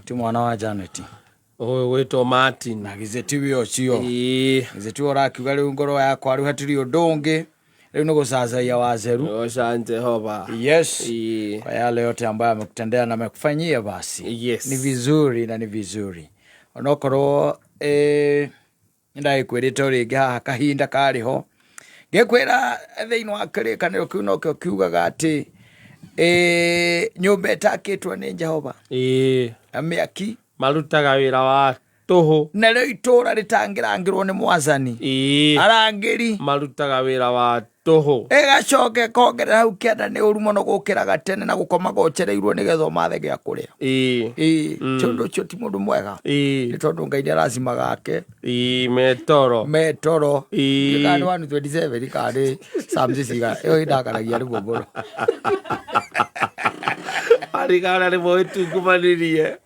Ti mwana wa Janet. Ũyũ gwĩtwo Martin. Na githĩ tiwe ũcio? Ĩĩ. Githĩ tiwe ũrakiuga rĩu ngoro yakwa rĩu hatirĩ ũndũ ũngĩ, rĩu nĩ gũcacaia waceru. Goca Jehova. Yes. Ĩĩ. Kwa yale yote ambayo amekutendea na amekufanyia basi. Yes. Ni vizuri na ni vizuri. Onokorwo eh, nĩndagĩkwĩrĩte o rĩngĩ haha kahinda karĩ ho ngĩkwĩra thĩinĩ wa kĩrĩkanĩro kĩu nokĩo kiugaga atĩ eh, nyũmba ĩtakĩtwo nĩ Jehova Ĩĩ. na mĩaki Marutaga wĩra wa tũhũ. Narĩo itũũra rĩtangĩrangĩrwo nĩ mwathani. Ĩĩ. Arangĩri. Marutaga wĩra wa tũhũ. Ĩgacoka ĩkongerera hau kĩanda nĩ ũru mũno gũkĩraga tene na gũkomaga ũcereirwo nĩgetha ũmathe gĩa kũrĩa. Ĩĩ. Ĩĩ. Tondũ ũcio ti mũndũ mwega. Ĩĩ. Nĩ tondũ Ngai nĩ aracimaga ake. Ĩĩ metoro. Metoro. Ĩĩ. Kana nĩ 127 kana nĩ Psalms cigana. Ĩyo ĩndakaragia rĩmwe mũno. Arigana rĩmwe wĩtungumanirie.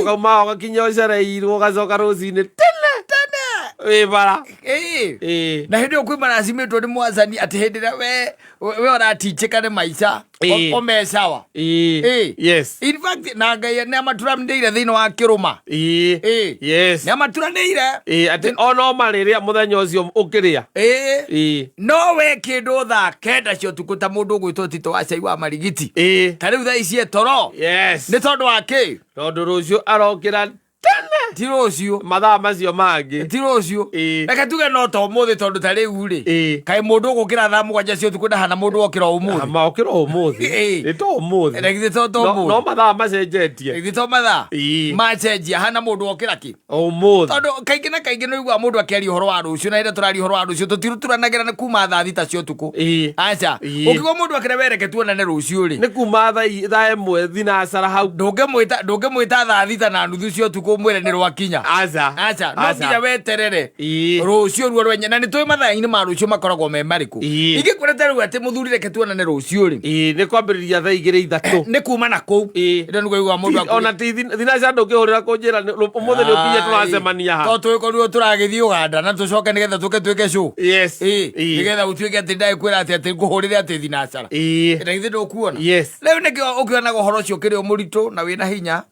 Ũkauma ũgakinya ũcereirwo ũgacoka rũcinĩ tene. Tene. Wĩ bara. Ĩĩ. Ĩĩ. Na hĩndĩ ĩyo kwĩ maracimĩtwo nĩ mwathani atĩ hĩndĩ ĩrĩa we we ũratinjĩka nĩ maica Ĩĩ. o sawa. Ĩĩ. Ĩĩ. Yes. In fact na Ngai nĩ amaturanĩire thĩinĩ wa kĩrũma. Ĩĩ. Ĩĩ. Yes. Nĩ amaturanĩire. Ĩĩ atĩ ona ũmarĩrĩa mũthenya ũcio ũkĩrĩa. Ĩĩ. Ĩĩ. No we kĩndũ thaa kenda cia ũtukũ ta mũndũ ũgwĩtwo Tito wa cai wa marigiti. Ĩĩ. Ta rĩu thaa ici e toro. Yes. Nĩ tondũ wa kĩ? Tondũ rũciũ arokĩra tene. Ti rũciũ. Mathaa macio mangĩ. Ti rũciũ. Ĩĩ. Reke tuge no ta ũmũthĩ tondũ ta rĩu rĩ. Ĩĩ. Kaĩ mũndũ ũgũkĩra thaa mũgwanja cia ũtukũ ndahana mũndũ wokĩra ũmũthĩ. Maokĩra ũmũthĩ. Ĩĩ. Nĩ ta ũmũthĩ. Na githĩ to ta No- ũmũthĩ. No mathaa macenjetie. Githĩ to mathaa. Ĩĩ. Macenjia hana mũndũ wokĩra kĩ? Ũmũthĩ. Tondũ kaingĩ na kaingĩ nĩ ũiguaga mũndũ akĩaria ũhoro wa rũciũ na hĩndĩ tũraria ũhoro wa rũciũ tũtiruturanagĩra nĩ kuma thaa thita cia ũtukũ. Ĩĩ. Aca. Ĩĩ. Ũngĩigua mũndũ akĩra we reke tuonane rũciũ rĩ. Nĩ kuma thaa i- thaa ĩmwe thinacara hau. Ndũngĩmwĩta ndũngĩmwĩta thaa thita na nuthu cia ũtukũ ũmwĩre nĩ rwakinya. Aca. Aca. No Aca. nginya weterere. Ĩĩ. Rũciũ ruo rwenye na nĩ tũĩ mathaa-inĩ ma rũciũ makoragwo me marĩkũ. Ĩĩ. Ingĩkwĩra ta rĩu atĩ mũthuri reke tuonane rũciũ rĩ. Ĩĩ nĩ kwambĩrĩria thaa igĩrĩ ithatũ. Nĩ kuma na kũu. Ĩĩ. Ĩno nĩguo ũiguaga mũndũ akũria. Ona ti thinacara ndũngĩhũrĩra kũnjĩra nĩ- ũmũthĩ nĩ ũkinye tũracemania ha. To twĩkorirwo tũragĩthiĩ Ũganda na tũcoke nĩgetha tũke twĩke show. Yes. Ĩĩ. Ĩĩ. Nĩgetha gũtuĩke atĩ ndagĩkwĩra atĩ atĩ ngũhũrĩre atĩ thinacara. Ĩĩ. Na githĩ ndũkuona? Yes. Rĩu nĩkĩo ũkĩonaga ũhoro ũcio ũkĩrĩ o mũritũ na wĩna hinya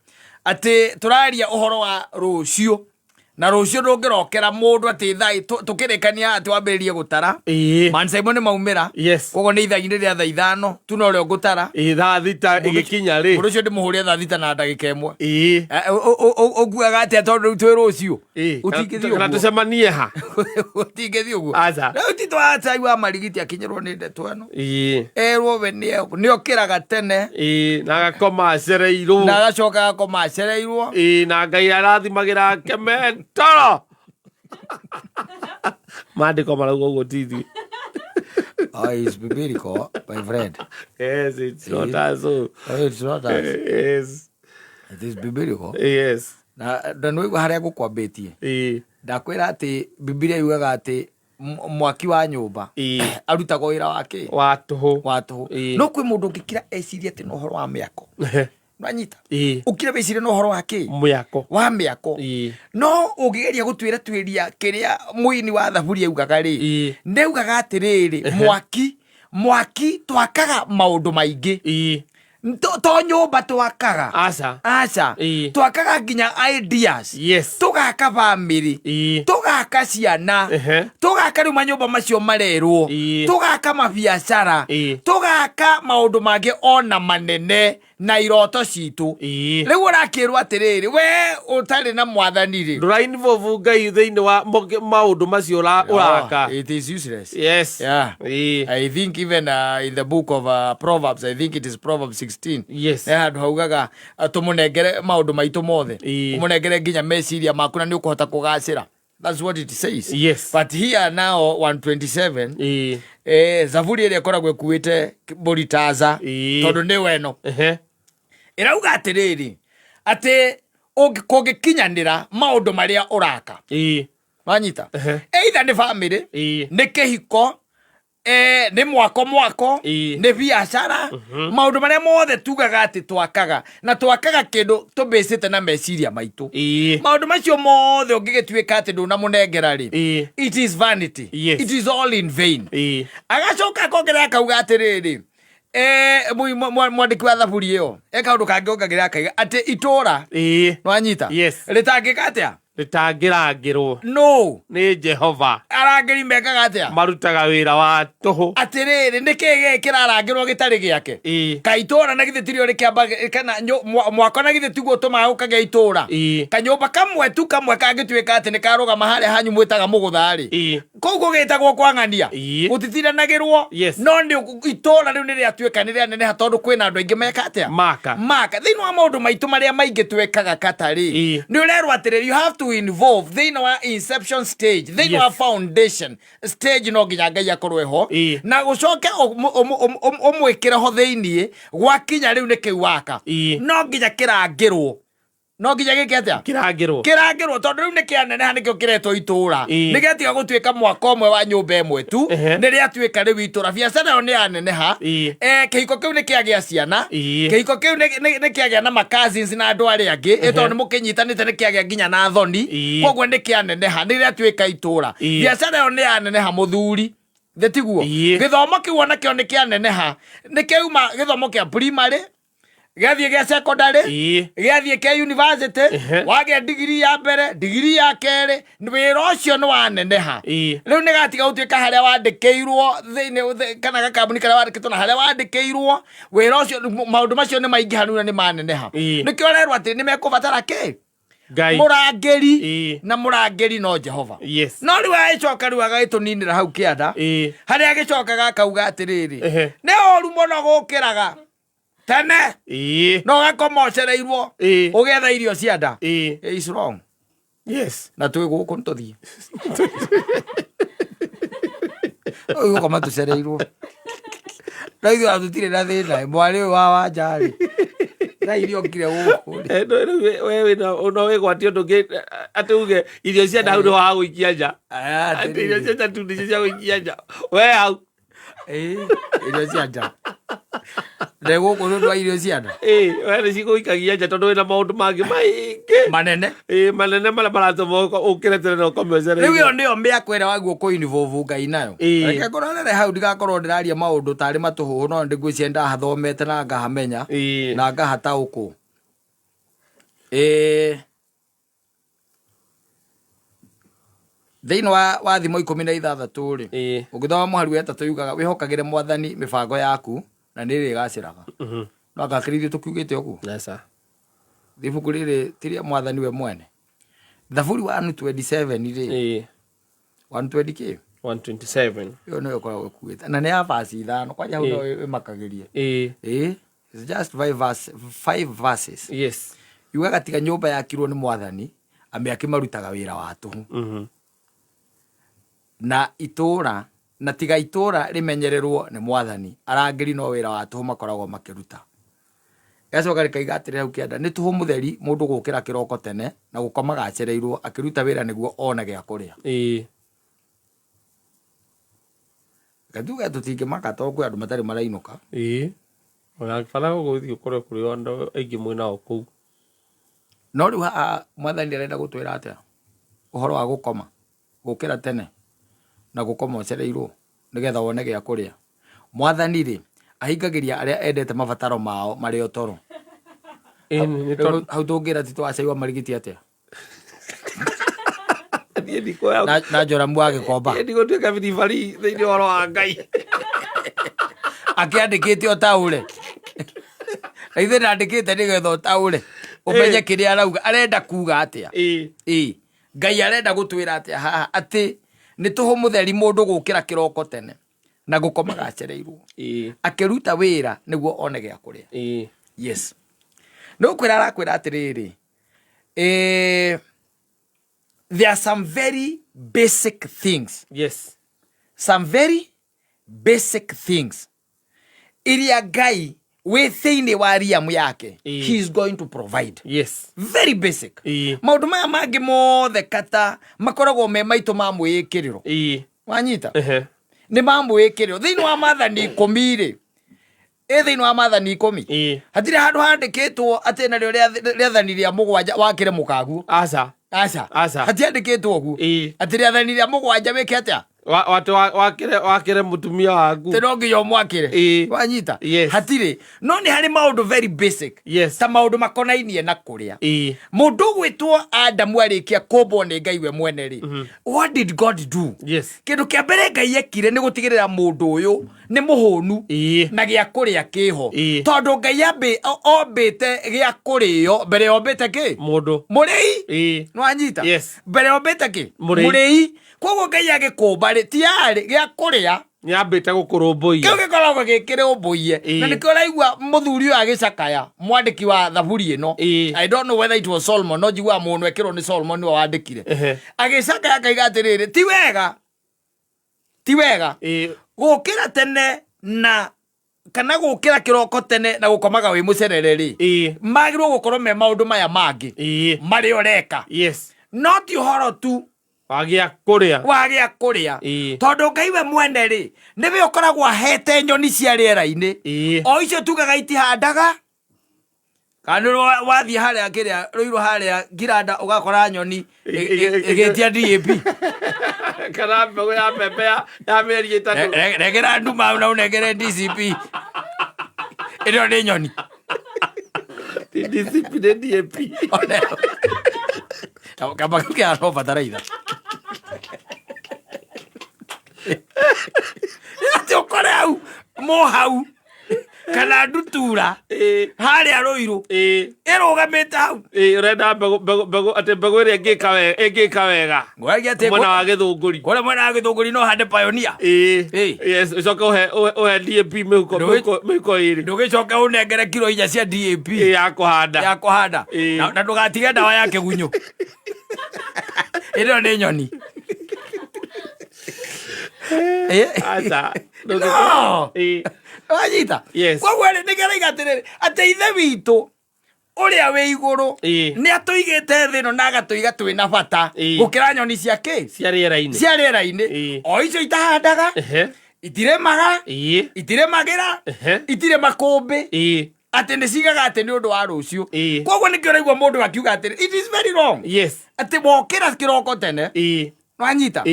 atĩ tũraria ũhoro wa rũciũ na rũciũ ndũngĩrokera mũndũ atĩ thaa tũkĩrĩkania atĩ wambĩrĩrie gũtara. Ĩĩ. Man Simon nĩ maumĩra. Yes. Koguo nĩ ithaa-inĩ rĩa thaa ithano tu no rĩo ngũtara. Ĩĩ thaa thita ĩgĩkinya rĩ. Mũndũ ũcio ndĩmũhũrĩre thaa thita na ndagĩka ĩmwe. Ĩĩ. Eh, Ũkuaga atĩa tondũ rĩu twĩ rũciũ? Ĩĩ. Ũtingĩthiĩ Kana ũguo. tũcemanie ha. Ũtingĩthiĩ ũguo. Aca. Rĩu ti twacai wa marigiti akinyĩrwo nĩ ndeto ĩno. Ĩĩ. Erwo we nĩokĩraga tene. Ĩĩ na agakoma acereirwo. Na agacoka agakoma acereirwo. Ĩĩ na Ngai arathimagĩra ake me toro. Maandĩko marauga ũguo ti ithuĩ. Oh, it's biblical, my friend. Yes, it's not us. Oh. Oh, it's not us. Yes. It is biblical. Yes. Na na nĩwaigua harĩa ngũkwambĩtie. Ĩĩ. Ndakwĩra atĩ Bibilia yugaga atĩ mwaki wa nyũmba arutagwo wĩra wa kĩ? Wa tũhũ. Wa tũhũ. No kwĩ mũndũ ũngĩkira ecirie atĩ nĩ ũhoro wa mĩako. Nĩwanyita? Ĩĩ. Ũkire wĩcirie nĩ ũhoro wa kĩ? Mĩako. Wa mĩako. Ĩĩ. No ũngĩgeria gũtuĩra tuĩria kĩrĩa mũini wa thaburi augaga rĩ, Ĩĩ. nĩ augaga atĩrĩrĩ, mwaki mwaki twakaga maũndũ maingĩ. Ĩĩ. To nyũmba twakaga. Aca. Aca. Ĩĩ. Twakaga nginya ideas. Yes. Tũgaka bamĩrĩ. Ĩĩ. Tũgaka ciana. Ehe. Tũgaka rĩu manyũmba macio marerwo. Ĩĩ. Tũgaka mabiacara. Ĩĩ. Tũgaka maũndũ mangĩ ona manene na iroto citũ. Ĩĩ. Rĩu ũrakĩrwo atĩrĩrĩ, we ũtarĩ na mwathani rĩ. Ndũra involve Ngai thĩinĩ wa maũndũ macio ũraka. Oh, it is useless. Yes. Yeah. Ĩĩ. I think even in the book of Proverbs, I think it is Proverbs 16. Yes. He handũ haugaga tũmũnengere maũndũ maitũ mothe. Ĩĩ. Ũmũnengere nginya meciria maku na nĩ ũkũhota kũgacĩra. That's what it says. Yes. But here now 127 Ĩĩ. Zaburi ĩrĩa ĩkoragwo ĩkuĩte mbũri taza Ĩĩ. tondũ nĩ weno. Ehe. Ĩrauga atĩrĩrĩ atĩ kũngĩkinyanĩra maũndũ marĩa ũraka. Ĩĩ. Wanyita? Ehe. Either nĩ family, Ĩĩ. nĩ kĩhiko, nĩ mwako mwako, Ĩĩ. nĩ biacara, maũndũ marĩa mothe tugaga atĩ twakaga na twakaga kĩndũ tũbĩcĩte na meciria maitũ. Ĩĩ. Maũndũ macio mothe ũngĩgĩtuĩka atĩ ndũnamũnengera rĩ, Ĩĩ. it is vanity. Yes. It is all in vain. Ĩĩ. Agacoka akongerera akauga atĩrĩrĩ, Mwandĩki wa thaburi ĩyo e kaũndũ kangĩ ongagĩrĩra akaiga atĩ itũũra nwanyita Yes. rĩtangĩka atĩa? Rĩtangĩrangĩrwo No nĩ Jehova. Arangĩri mekaga atĩa? Marutaga wĩra wa tũhũ. Atĩrĩrĩ, nĩ kĩĩ gĩkĩ kĩrarangĩrwo gĩtarĩ gĩake? Ka itũũra na githĩ tirio rĩkĩamba kana mwako na githĩ tiguo ũtũmaga gũkagĩa itũũra? Kanyũmba kamwe tu kamwe kangĩtuĩka atĩ nĩ karũgama harĩa hanyu mwĩtaga mũgũtha-rĩ, kũu gũgĩtagwo kwang'ania. Gũtitindanagĩrwo. No nĩ itũũra rĩu nĩ rĩatuĩka nĩ rĩaneneha tondũ kwĩna andũ aingĩ meka atĩa? Maka. Maka. Thĩinĩ wa maũndũ maitũ marĩa maingĩ twĩkaga katarĩ, nĩ ũrerwo atĩrĩrĩ, you have to involve thĩinĩ wa inception stage, thĩinĩ wa foundation stage, no nginya Ngai akorwo eho na gũcoke ũmwĩkĩre ho thĩinĩ gwakinya rĩu nĩ kĩu waka. No nginya kĩrangĩrwo, no nginya gĩke atĩa? Kĩrangĩrwo. Kĩrangĩrwo, tondũ rĩu nĩ kĩaneneha, nĩkĩo kĩretwo itũũra. Nĩ gĩatiga gũtuĩka mwaka ũmwe wa nyũmba ĩmwe tu. Nĩ rĩatuĩka rĩu itũũra, biacara ĩyo nĩ yaneneha. Kĩhiko kĩu nĩ kĩagĩa ciana. Kĩhiko kĩu nĩ kĩagĩa na ma cousins na andũ arĩa angĩ, tondũ nĩ mũkĩnyitanĩte, nĩ kĩagĩa nginya na thoni. Koguo nĩ kĩaneneha, nĩ rĩatuĩka itũũra. Biacara ĩyo nĩ yaneneha, mũthuri, thĩ tiguo? Gĩthomo kĩu onakĩo nĩ kĩaneneha, nĩ kĩauma gĩthomo kĩa primary gĩathiĩ gĩa secondary, gĩathiĩ kĩa university. Wagĩa digiri ya mbere, digiri ya kerĩ, wĩra ũcio nĩ waneneha. Rĩu nĩ gatiga gũtuĩka harĩa wandĩkĩirwo thĩinĩ kana gakambuni karĩa wandĩkĩtwo na harĩa wandĩkĩirwo wĩra ũcio, maũndũ macio nĩ maingĩha rĩu na nĩ maneneha. Nĩkĩo ũrerwo atĩ nĩ mekũbatara kĩ? Ngai. Mũrangĩri. Na mũrangĩri no Jehova. No rĩu agĩcoka rĩu agagĩtũninĩra hau kĩanda harĩa agĩcokaga akauga atĩrĩrĩ, nĩ ũru mũno gũkĩraga tene na ũgakoma ũcereirwo ũgĩetha irio cia nda. Is wrong. Na twĩ gũkũ nĩ tũthiĩ rĩu gũkoma tũcereirwo, no ithuĩ ona tũtirĩ na thĩna. Mwarĩ ũyũ wa Wanja-rĩ, thaa iria okire gũkũ rĩ. No rĩu we wĩna no wĩgwatie ũndũ ũngĩ atĩ uge irio cia nda hau nĩho hagũikia nja. Atĩ irio cia nda tu nĩcio cia gũikia nja we hau. Ĩĩ, irio cia nja ndĩ gũkũ nĩ ũndũ wa irio cia nda. Ĩĩ, we nĩ cigũikagia nja tondũ wĩna maũndũ mangĩ maingĩ manene. Ĩĩ, manene marĩa maratũma ũkĩre tene na ũkome Rĩu ũcereirwo. ĩyo nĩyo mĩako ĩrĩa waguo kũ involve Ngai nayo. Reke ngũrorere hau ndigakorwo ndĩraria maũndũ tarĩ matũhũhũ, no ndĩngwĩciria ndahathomete na ngahamenya na ngahataũkwo. Ĩĩ, thĩinĩ wa Thimo 16 rĩ, ũngĩthoma mũhari wa 3, yugaga wĩhokagĩre Mwathani mĩbango yaku na nĩ ĩrĩgacĩraga. No anga kĩrĩ ithuĩ tũkiugĩte ũguo? Aca. Ibuku rĩrĩ ti rĩa Mwathani we mwene. Thaburi 127 rĩ, 120 kĩ? 127. Ĩyo nĩyo ĩkoragwo ĩkuĩte na nĩ ya verse 5 kwanja hau. No ĩmakagĩrie. Ĩĩ, it's just five verse, five verses. Yugaga tiga nyũmba yakirwo nĩ Mwathani, amĩaki marutaga wĩra wa tũhũ. Na itũũra na tiga itũũra rĩmenyererwo nĩ Mwathani, arangĩri no wĩra wa tũhũ makoragwo makĩruta. Gacoka rĩkaiga atĩrĩ hau kĩanda, nĩ tũhũ mũtheri mũndũ gũkĩra kĩroko tene na gũkomaga acereirwo akĩruta wĩra nĩguo one gĩa kũrĩa. Reke tuge tũtingĩmaka tondũ kwĩ andũ matarĩ marainũka. Ĩĩ, ona bata gũthiĩ ũkore kũrĩ o andũ aingĩ mwĩnao kũu. No rĩu haha Mwathani arenda gũtwĩra atĩa ũhoro wa gũkoma, gũkĩra tene na gũkoma ũcereirwo nĩgetha wone gĩa kũrĩa? Mwathani rĩ, ahingagĩria arĩa endete mabataro mao marĩ o toro. Ĩĩ, nĩ tondũ Hau tũngĩra Tito wa Cai wa Marigiti atĩa? Niĩ ndikuoya. Na Joramu wa Gĩkomba. Niĩ ndigũtuĩka biribari thĩinĩ wa ũhoro wa Ngai. Akĩandĩkĩte ũtaũre, na ithuĩ ndandĩkĩte nĩgetha ũtaũre ũmenye kĩrĩa arauga, arenda kuga atĩa. Ĩĩ, Ngai arenda gũtwĩra atĩa haha? Atĩ nĩ tũhũ mũtheri mũndũ gũkĩra kĩroko tene na gũkomaga acereirwo akĩruta wĩra nĩguo one gĩa kũrĩa. Yes, nĩ gũkwĩra arakwĩra atĩrĩrĩ, there are some very basic things, some very basic things iria Ngai wĩ thĩinĩ wa riamu yake, he is going to provide. Very basic. Maũndũ maya mangĩ mothe kata makoragwo me maitũ ma mwĩĩkĩrĩro. Wanyita? Nĩ ma mwĩĩkĩrĩro. Thĩinĩ wa Maathani 10 rĩ, ĩ thĩinĩ wa Maathani 10, hatirĩ handũ handĩkĩtwo atĩ narĩo rĩathani rĩa mũgwanja wakĩre mũkaguo. Aca. Aca. Aca. Hatiandĩkĩtwo ũguo atĩ rĩathani rĩa mũgwanja wĩke atĩa. Atĩ wakĩre mũtumia waku. Tĩ no nginya ũmwakĩre. Ĩĩ. Wanyita? Yes. Hatirĩ, no nĩ harĩ maũndũ very basic, ta maũndũ makonainie na kũrĩa. Mũndũ ũgwĩtwo Adamu arĩkia kũmbwo nĩ Ngai we mwene rĩ, what did God do? Kĩndũ kĩa mbere Ngai ekire nĩ gũtigĩrĩra mũndũ ũyũ nĩ mũhũnu na gĩa kũrĩa kĩho, tondũ Ngai ombĩte gĩa kũrĩo mbere ombĩte kĩ? Mũndũ. Mũrĩi. Nĩwanyita? Yes. Mbere ombĩte kĩ? Mũrĩi. Mũrĩi. Koguo Ngai agĩkũmba rĩ, ti yarĩ gĩa kũrĩa. Nĩambĩte gũkũrũmbũiya. Kĩu gĩkoragwo gĩkĩrũmbũiye. Na nĩkĩo ũraigua mũthuri ũyũ agĩcakaya, mwandĩki wa thaburi ĩno. I don't know whether it was Solomon, no njiguaga mũno ekĩrwo nĩ Solomon nĩwe wandĩkire. Agĩcakaya akaiga atĩrĩrĩ, ti wega, ti wega gũkĩra tene na kana gũkĩra kĩroko tene na gũkomaga wĩ mũcerere rĩ, magĩrĩirwo gũkorwo me maũndũ maya mangĩ marĩa ũreka, no ti ũhoro tu wagĩa kũrĩa. Wagĩa kũrĩa. Tondũ Ngai we mwene rĩ, nĩwe ũkoragwo ahete nyoni cia rĩera-inĩ, o icio tugaga itihandaga, kana nĩ wathiĩ harĩa kĩrĩa rũirũ harĩa ngiranda ũgakora nyoni ĩgĩtia DAP kana mbegũ ya mbembe ya mĩeri 3. Regera nduma na ũnengere DCP, ĩno nĩ nyoni. Ti DCP, nĩ DAP. Kamba kau kĩhana bataraitha atĩ ũkore hau mũhau kana ndutura harĩa rũirũ ĩrũgamĩte hau. Ũrenda mbegũ atĩ mbegũ ĩrĩa ĩngĩka wega Ngwaragia atĩ mwena wa Gĩthũngũri. Kũrĩa mwena wa Gĩthũngũri no hande Pioneer. Yes, ũcoke ũhe DAP mĩhuko mĩhuko 2. Ndũgĩcoke ũnengere kiro 4 cia DAP ya kũhanda. Ya kũhanda. Na ndũgatige ndawa ya kĩgunyũ, ĩno nĩ nyoni. Aca. No. Wanyita? Yes. Koguo rĩ, nĩkĩo arauga atĩrĩrĩ, atĩ ithe witũ ũrĩa wĩ igũrũ nĩ atũigĩte thĩ ĩno na agatũiga twĩ na bata gũkĩra nyoni cia kĩ? Cia rĩera-inĩ. Cia rĩera-inĩ, o icio itahandaga, itirĩmaga, itirĩmagĩra, itirĩ makũmbĩ, atĩ nĩ cigaga atĩ nĩ ũndũ wa rũciũ. Koguo nĩkĩo ũraigua mũndũ akiuga atĩrĩ, it is very wrong atĩ wokĩra kĩroko tene, wanyita,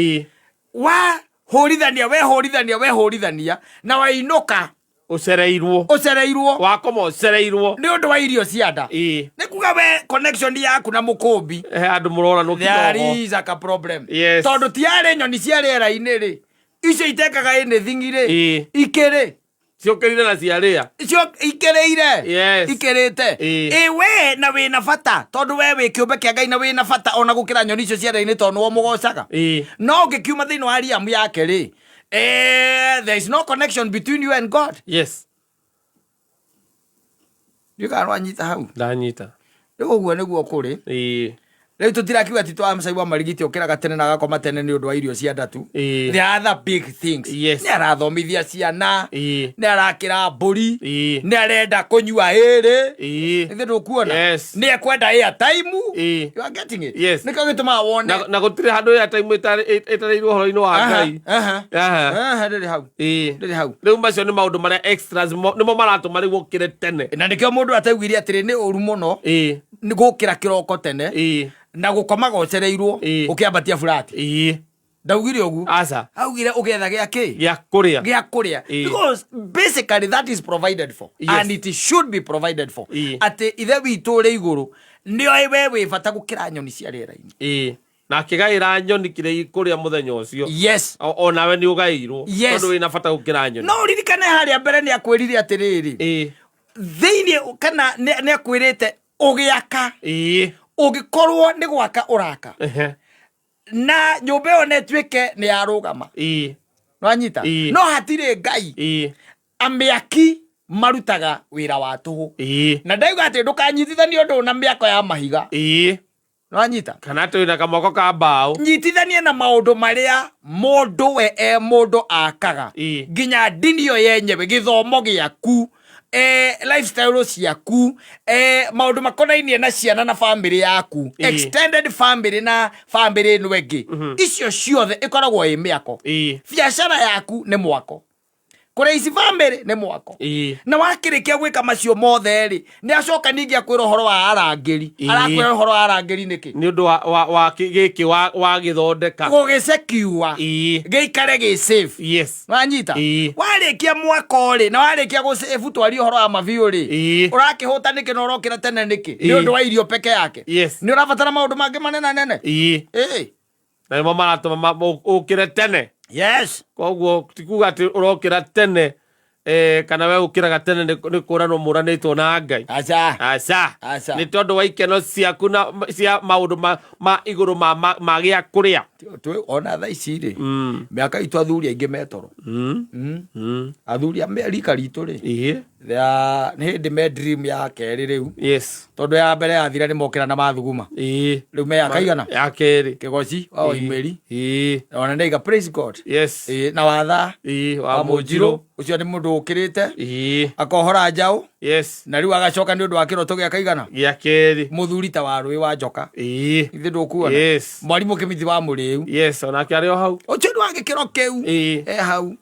wahũrithania, wehũrithania, wehũrithania na wainũka ũcereirwo. Ũcereirwo. Wakoma ũcereirwo. Nĩ ũndũ wa irio cia nda. Nĩ kuga we connection yaku na mũkũmbi he andũ mũroranwo there kidogo. is a problem. Tondũ ti yarĩ nyoni cia rĩera-inĩ rĩ, icio itekaga anything rĩ, ikĩrĩ ciũkĩrire na ciarĩa. Icio ikĩrĩire. Ikĩrĩte. Ĩ we na wĩna bata, tondũ we wĩ kĩũmbe kĩa Ngai na wĩna bata ona gũkĩra nyoni icio cia rĩera-inĩ, tondũ nĩwe ũmũgocaga. No ũngĩkiuma thĩinĩ wa riamu yake rĩ, there is no connection between you and God. Ndiũĩ kana nĩwanyita hau. Ndanyita. Rĩu ũguo nĩguo kũrĩ. Rĩu tũtirakiuga ti twa Masai wa Marigiti ũkĩraga tene na agakoma tene nĩ ũndũ wa irio cia ndatu. There are other big things. Nĩ arathomithia ciana, nĩ arakĩra mbũri, nĩ arenda kũnyua ĩrĩ. Ithe ndũkuona? Yes. Nĩ ekwenda airtime. You are getting it? Yes. Nĩkĩo gĩtũmaga wone. Na gũtirĩ handũ airtime ĩtarĩirwo ũhoro-inĩ wa Ngai. Aha. Aha. Aha, ndĩrĩ hau. Ndĩrĩ hau. Rĩu macio nĩ maũndũ marĩa extras nĩmo maratũma rĩu ũkĩre tene. Na nĩkĩo mũndũ ataugire atĩrĩ nĩ ũru mũno nĩ gũkĩra kĩroko tene na gũkomaga ũcereirwo ũkĩambatia burati. Ndaugire ũguo. Aca. Augire ũgetha gĩa kĩ? Gĩa kũrĩa. Gĩa kũrĩa. Because basically that is provided for. And it should be provided for. Atĩ ithe witũ ũrĩ igũrũ nĩoĩ we wĩ bata gũkĩra nyoni cia rĩera-inĩ. Na akĩgaĩra nyoni kĩrĩa ikũrĩa mũthenya ũcio. Onawe nĩ ũgaĩirwo. Tondũ wĩna bata gũkĩra nyoni. No ũririkane harĩa mbere nĩ akwĩrire atĩrĩrĩ. Thĩinĩ kana nĩ akwĩrĩte ũgĩaka. Ũngĩkorwo nĩ gwaka ũraka. Na nyũmba ĩyo nĩ ĩtuĩke nĩ yarũgama. Nĩwanyita? No hatirĩ Ngai. Amĩaki marutaga wĩra wa tũhũ. Na ndauga atĩ ndũkanyitithanie ũndũ na mĩako ya mahiga. Nĩwanyita? Kana atĩ wĩna kamwako ka mbaũ. Nyitithanie na maũndũ marĩa mũndũ we e mũndũ akaga. Nginya ndini ĩyo yenyewe, gĩthomo gĩaku, lifestyle ciaku, maũndũ makonainie na ciana na family yaku, extended family na family ĩno ĩngĩ, icio ciothe ĩkoragwo ĩ mĩako. Biacara yaku nĩ mwako. Kũraici family nĩ mwako. Na wakĩrĩkia gwĩka macio mothe rĩ, nĩ acoka ningĩ akwĩra ũhoro wa arangĩri. Arakwĩra ũhoro wa arangĩri nĩkĩ? Nĩ ũndũ wa, wa, wa gĩkĩ wa, wa gĩthondeka. Gũgĩsekiua. Gĩikare gĩ safe. Wanyita? Warĩkia mwako rĩ, na warĩkia gũsave twarie ũhoro wa mabiũ rĩ, ũrakĩhũta nĩkĩ na ũrokĩra tene nĩkĩ? Nĩ ũndũ wa irio peke yake. Nĩ ũrabatara maũndũ mangĩ manenanene. Na nĩmo maratũma ũkĩre tene. Koguo ti kuga atĩ ũrokĩra tene kana we ũkĩraga tene nĩ kũranwo mũranĩtwo na Ngai. Aca. Aca. Aca. Nĩ tondũ wa ikeno ciaku na cia maũndũ ma igũrũ ma gĩa kũrĩa. Ona thaa ici rĩ, mĩaka itũ athuri aingĩ me toro. Athuri a rika ritũ rĩ, nĩ hĩndĩ me dream ya kerĩ rĩu. Tondũ ya mbere yathira nĩ mokĩra na mathuguma. Rĩu me ya kaigana? Ya kerĩ. Kĩgoci wa Waimĩri. Ona ndaiga praise God. Na watha. Wa Mũnjirũ. Ũcio nĩ mũndũ ũkĩrĩte. Akohora njaũ. Na rĩu agacoka nĩ ũndũ wa kĩroto gĩa kaigana? Gĩa kerĩ. Mũthuri ta wa rũĩ wa njoka. Ithe ndũkuona. Mwarimũ Kĩmithi wa Mũrĩu. Onake arĩ o hau. Ũcio nĩ wa gĩkĩro kĩu. E hau.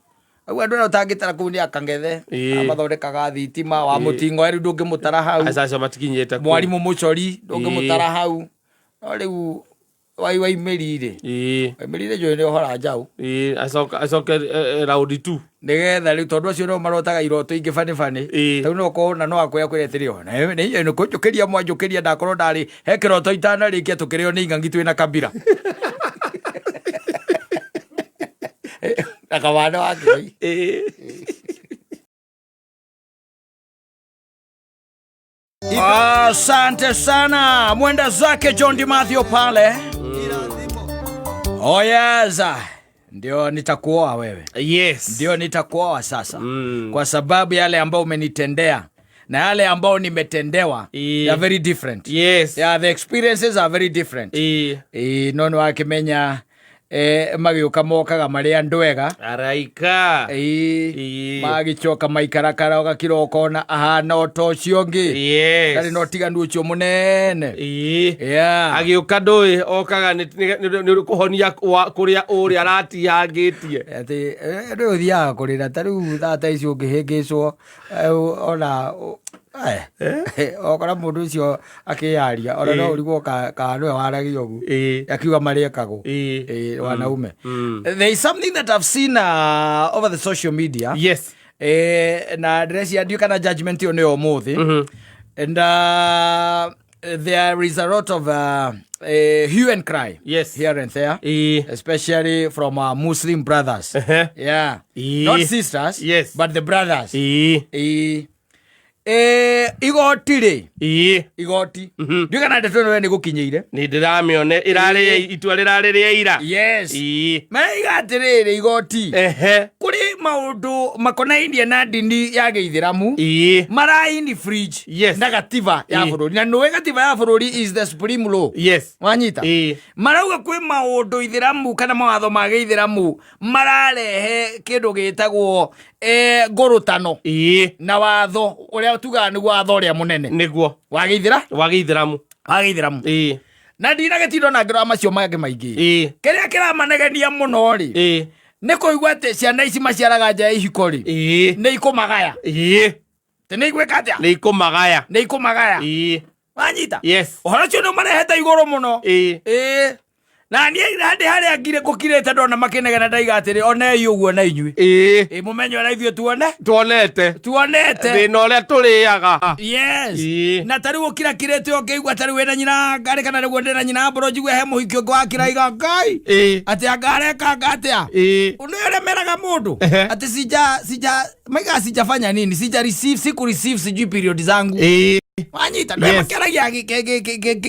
Au andũ arĩa ũtangĩtara kũu nĩ akang'ethe. Amathondekaga thitima wa mũtingo rĩu ndũngĩmũtara hau. Aca acio matikinyĩte kũu. Mwarimũ Mũcori ndũngĩmũtara hau. No rĩu Waimĩri rĩ. Waimĩri rĩ njũĩ nĩ ohora njaũ. Acoke raundi 2. Nĩgetha rĩu tondũ acio nĩo marotaga iroto ingĩ bani bani. Rĩu no ũkorwo na no akwĩra akwĩre atĩrĩ, ona nĩ kũnjũkĩria mwanjũkĩria ndakorwo ndarĩ he kĩroto itanarĩkia tũkĩrĩo nĩ ing'ang'i twĩna kabira. Na kamande wa Kĩoi. Asante sana mwenda zake John DiMathio pale. Oh yes. Ndio nitakuoa wewe. Ndio nitakuoa sasa. Kwa sababu yale ambayo umenitendea na yale ambayo nimetendewa, they are very different. Yeah, the experiences are very different. No nĩ wakĩmenya, magĩũka mokaga marĩ andũ ega. Araika. Magĩcoka maikarakara ũgakira ũkona ahana o ta ũcio ũngĩ. Ndarĩ na ũtiganu ũcio mũnene. Agĩũka ndũĩ okaga nĩ kũhonia kũrĩa ũrĩa aratihangĩtie. Atĩ rĩu ũthiaga kũrĩra ta rĩu thaa ta ici ũngĩhĩngĩcwo, ona, okora mũndũ ũcio akĩyaria, ona no ũrigwo ka nĩwe waragia ũguo. Akiuga marĩekagwo. Wanaume. There is something that I've seen over the social media. Na ndĩreciria ndiũĩ kana judgment ĩyo nĩyo ũmũthĩ. And there is a lot of hue and cry. Here and there. Especially from our Muslim brothers. Yeah. Not sisters, but the brothers. Igoti rĩ. Igoti. Ndiũĩ kana ndeto ĩno we nĩ gũkinyĩire. Nĩ ndĩramĩone, ĩrarĩ itua rĩrarĩ rĩa ira. Maraiga atĩrĩrĩ, igoti. Kũrĩ maũndũ makonainie na ndini ya gĩithĩramu. Mara infringe na gatiba ya bũrũri. Na nĩũĩ gatiba ya bũrũri is the supreme law. Wanyita? Marauga kwĩ maũndũ ithĩramu kana mawatho ma gĩithĩramu mararehe kĩndũ gĩtagwo ngũrũtano. Na watho ũrĩa tugaga nĩguo watho ũrĩa mũnene. Nĩguo. Wa gĩithĩra? Wa gĩithĩramu. Wa gĩithĩramu. Na ndinagĩtinda ona ngĩrora macio mangĩ maingĩ. Kĩrĩa kĩramanegenia mũno rĩ, nĩ kũigua atĩ ciana ici maciaraga nja ya ihiko rĩ, nĩ ikũmagaya. Atĩ nĩ igwĩka atĩa? Nĩ ikũmagaya. Nĩ ikũmagaya. Wanyita? Ũhoro ũcio nĩ ũmarehete igũrũ mũno. Na niĩ handĩ harĩa ngire ngũkirĩte ndona makĩnegena ndaiga atĩrĩ, onei ũguo na inyuĩ. Mũmenye ũrĩa ithuĩ tuone? Tuonete. Tuonete. Thĩna ũrĩa tũrĩaga. Na ta rĩu ũkirakirĩte ũkĩigua ta rĩu wĩna nyina ngarĩ kana nĩguo ndĩna nyina mbũrũ njigue he mũhiki ũngĩ wakira iga Ngai. Atĩ anga areka anga atĩa? Ũndũ ũrĩa meraga mũndũ. Atĩ sija, maiga sijafanya nini? Sija receive, siku receive sijui period zangu. Wanyita, ndwe makĩaragia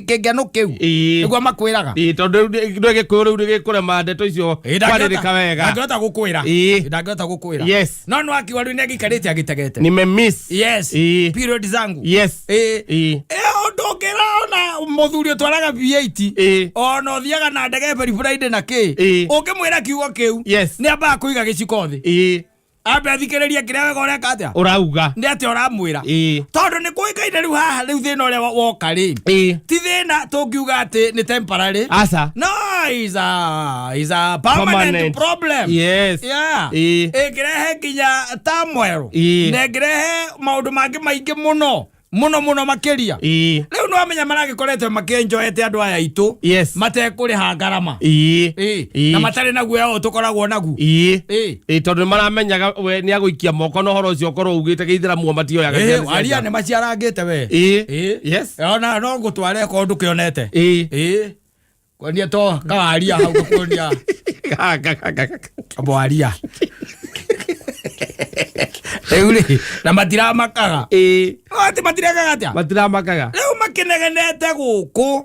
kĩngeno kĩu. Nĩguo makwĩraga. Tondũ rĩu ndũĩ Gĩkũyũ rĩu nĩgĩkũrema ndeto icio kwarĩrĩka wega. Ndangĩhota gũkwĩra. Ndangĩhota gũkwĩra. No nĩ wakiuga rĩu nĩagĩikarĩte agĩtegete. Nimemiss. Period zangu. Ũndũ ũngĩra ona mũthuri ũtwaraga V8. Ona ũthiaga na ndege every Friday na kĩ. Ũngĩmwĩra kiugo kĩu. Nĩambaga kũiga gĩciko thĩ. Ambe athikĩrĩrie kĩrĩa wega ũreka atĩa. Ũrauga. Nĩ atĩa ũramwĩra. Tondũ nĩ kũĩkaine rĩu haha rĩu thĩna ũrĩa woka rĩ, ti thĩna tũngiuga atĩ nĩ temporary. Aca. No, is a permanent problem. Yeah. Ĩngĩrehe nginya turmoil na ĩngĩrehe maũndũ mangĩ maingĩ mũno mũno mũno makĩria. Rĩu nĩ wamenya maragĩkoretwo makĩenjoete andũ aya aitũ matekũrĩha ngarama. Na matarĩ na guoya ũyũ tũkoragwo naguo. Ĩĩ, tondũ nĩ maramenyaga we nĩ agũikia moko na ũhoro ũcio ũkorwo ugĩte gĩithĩramu o matioyaga ciana cia Aria nja. nĩ maciarangĩte we. Ona no ngũtware korwo ndũkĩonete. Kuonia to kawaria hau ngũkuonia mwaria rĩu rĩ na matiramakaga. Atĩ matirekaga atĩa? Matiramakaga. Rĩu makĩnegenete gũkũ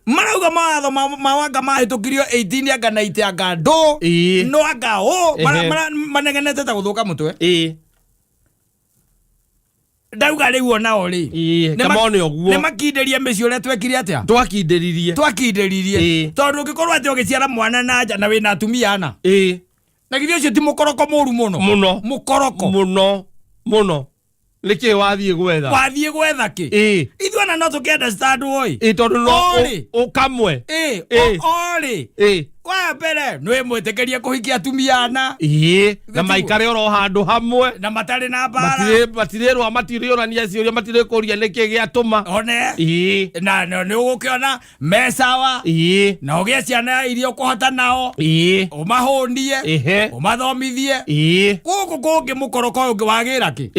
marauga mawatho ma wanga mahĩtũkirio 18 anga 90 anga ndũ no anga ũ manegenete ta gũthũka mũtwe. Ndauga rĩu onao rĩ Kamone ũguo. Nĩ makindĩrie mĩciĩ ũrĩa twekire atĩa? Twakindĩririe. Twakindĩririe. Tondũ ũngĩkorwo atĩ ũgĩciara mwana na nja na wĩna atumia ana, na githĩ ũcio ti mũkoroko mũru mũno? Mũno. Mũkoroko. Mũno mũno. Nĩkĩ wathiĩ gwetha? Wathiĩ gwetha kĩ? Ithuĩ ona no tũkĩ understand oi. Ĩĩ, tondũ no Orĩ. ũkamwe. Orĩ wa mbere nĩ mwĩtĩkĩrie kũhikia atumia ana. Ĩĩ, na Gĩtiguo. maikare oro handũ hamwe. Na matarĩ na mbara. Matirĩrũa, matirĩũrania ciũria, matirĩkũria nĩkĩ gĩatũma. One na nĩ ũgũkĩona mecawa na ũgĩe ciana iria ũkũhota nao, ũmahũnie, ũmathomithie. Gũkũ kũngĩ mũkoroko ũyũ ũngĩ wagĩra kĩ?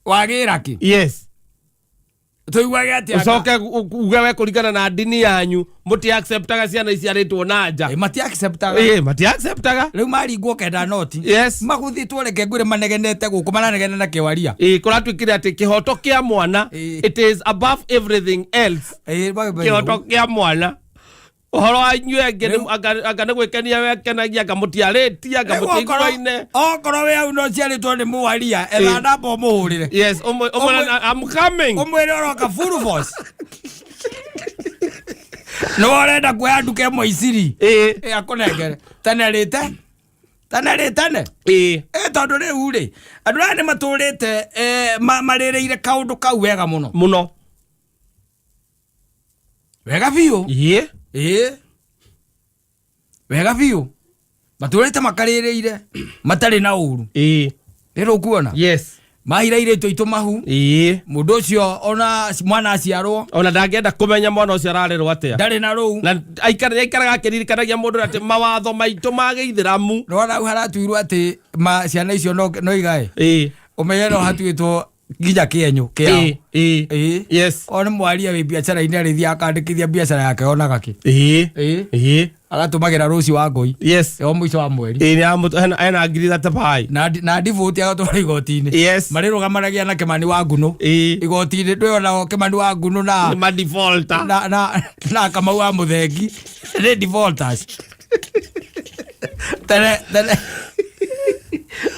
Wagĩra kĩ? Tũiguage atĩa? Ũcoke uge we kũringana na ndini yanyu mũti acceptaga ciana iciarĩtwo na nja. Mati acceptaga. Ĩĩ, mati acceptaga. Rĩu maringwo kenda noti magũthitwo. Reke ngwĩre, manegenete gũkũ, maranegena na kĩwaria. Ĩĩ, kũratuĩkire atĩ kĩhoto kĩa mwana it is above everything else. Kĩhoto kĩa mwana, ũhoro wa inyuĩ angĩ anga nĩ gwĩkenia wekenagia, anga mũtiarĩtie, anga Rĩu okorwo mũtiiguaine. Okorwo wĩ hau no ciarĩtwo nĩ mwaria, etha namba ũmũhũrĩre. Yes, ũmwe I'm coming. Ũmwĩre ũroka full force nĩwe ũrenda kuoya nduka ĩmwe iciri. Akũnengere tene rĩte tene rĩ tene. Tondũ rĩu rĩ andũ aya nĩ matũrĩte marĩrĩire kaũndũ kau wega mũno. Mũno. Wega biũ. Ĩĩ, wega biũ, matũrĩte makarĩrĩire matarĩ na ũru. Rĩrĩ ũkuona mahira irĩtũ itũ mahu. Mũndũ ũcio ona mwana aciarwo Ona ndangĩenda kũmenya mwana ũcio ararerwo atĩa. Ndarĩ na rũu. Na aikaraga akĩririkanagia mũndũ atĩ mawatho maitũ ma gĩithĩramu. Nĩwona hau haratuirwo atĩ ciana icio no igae. Ũmenye no hatuĩtwo nginya kĩenyũ kĩao. O nĩ mwaria wĩ biacara-inĩ arĩthiĩ akandĩkithia biacara yake onaga kĩ. Agatũmagĩra rũci wa ngũi o mũico wa mweri. Ĩĩ, hena 35. Na ndibũti agatwara igoti-inĩ. Marĩrũgamanagia na Kĩmani wa Ngunũ igoti-inĩ. Ndwĩonao Kĩmani wa Ngunũ na Nĩ ma defaulter. Na Kamau wa Mũthengi nĩ defaulters. Tene tene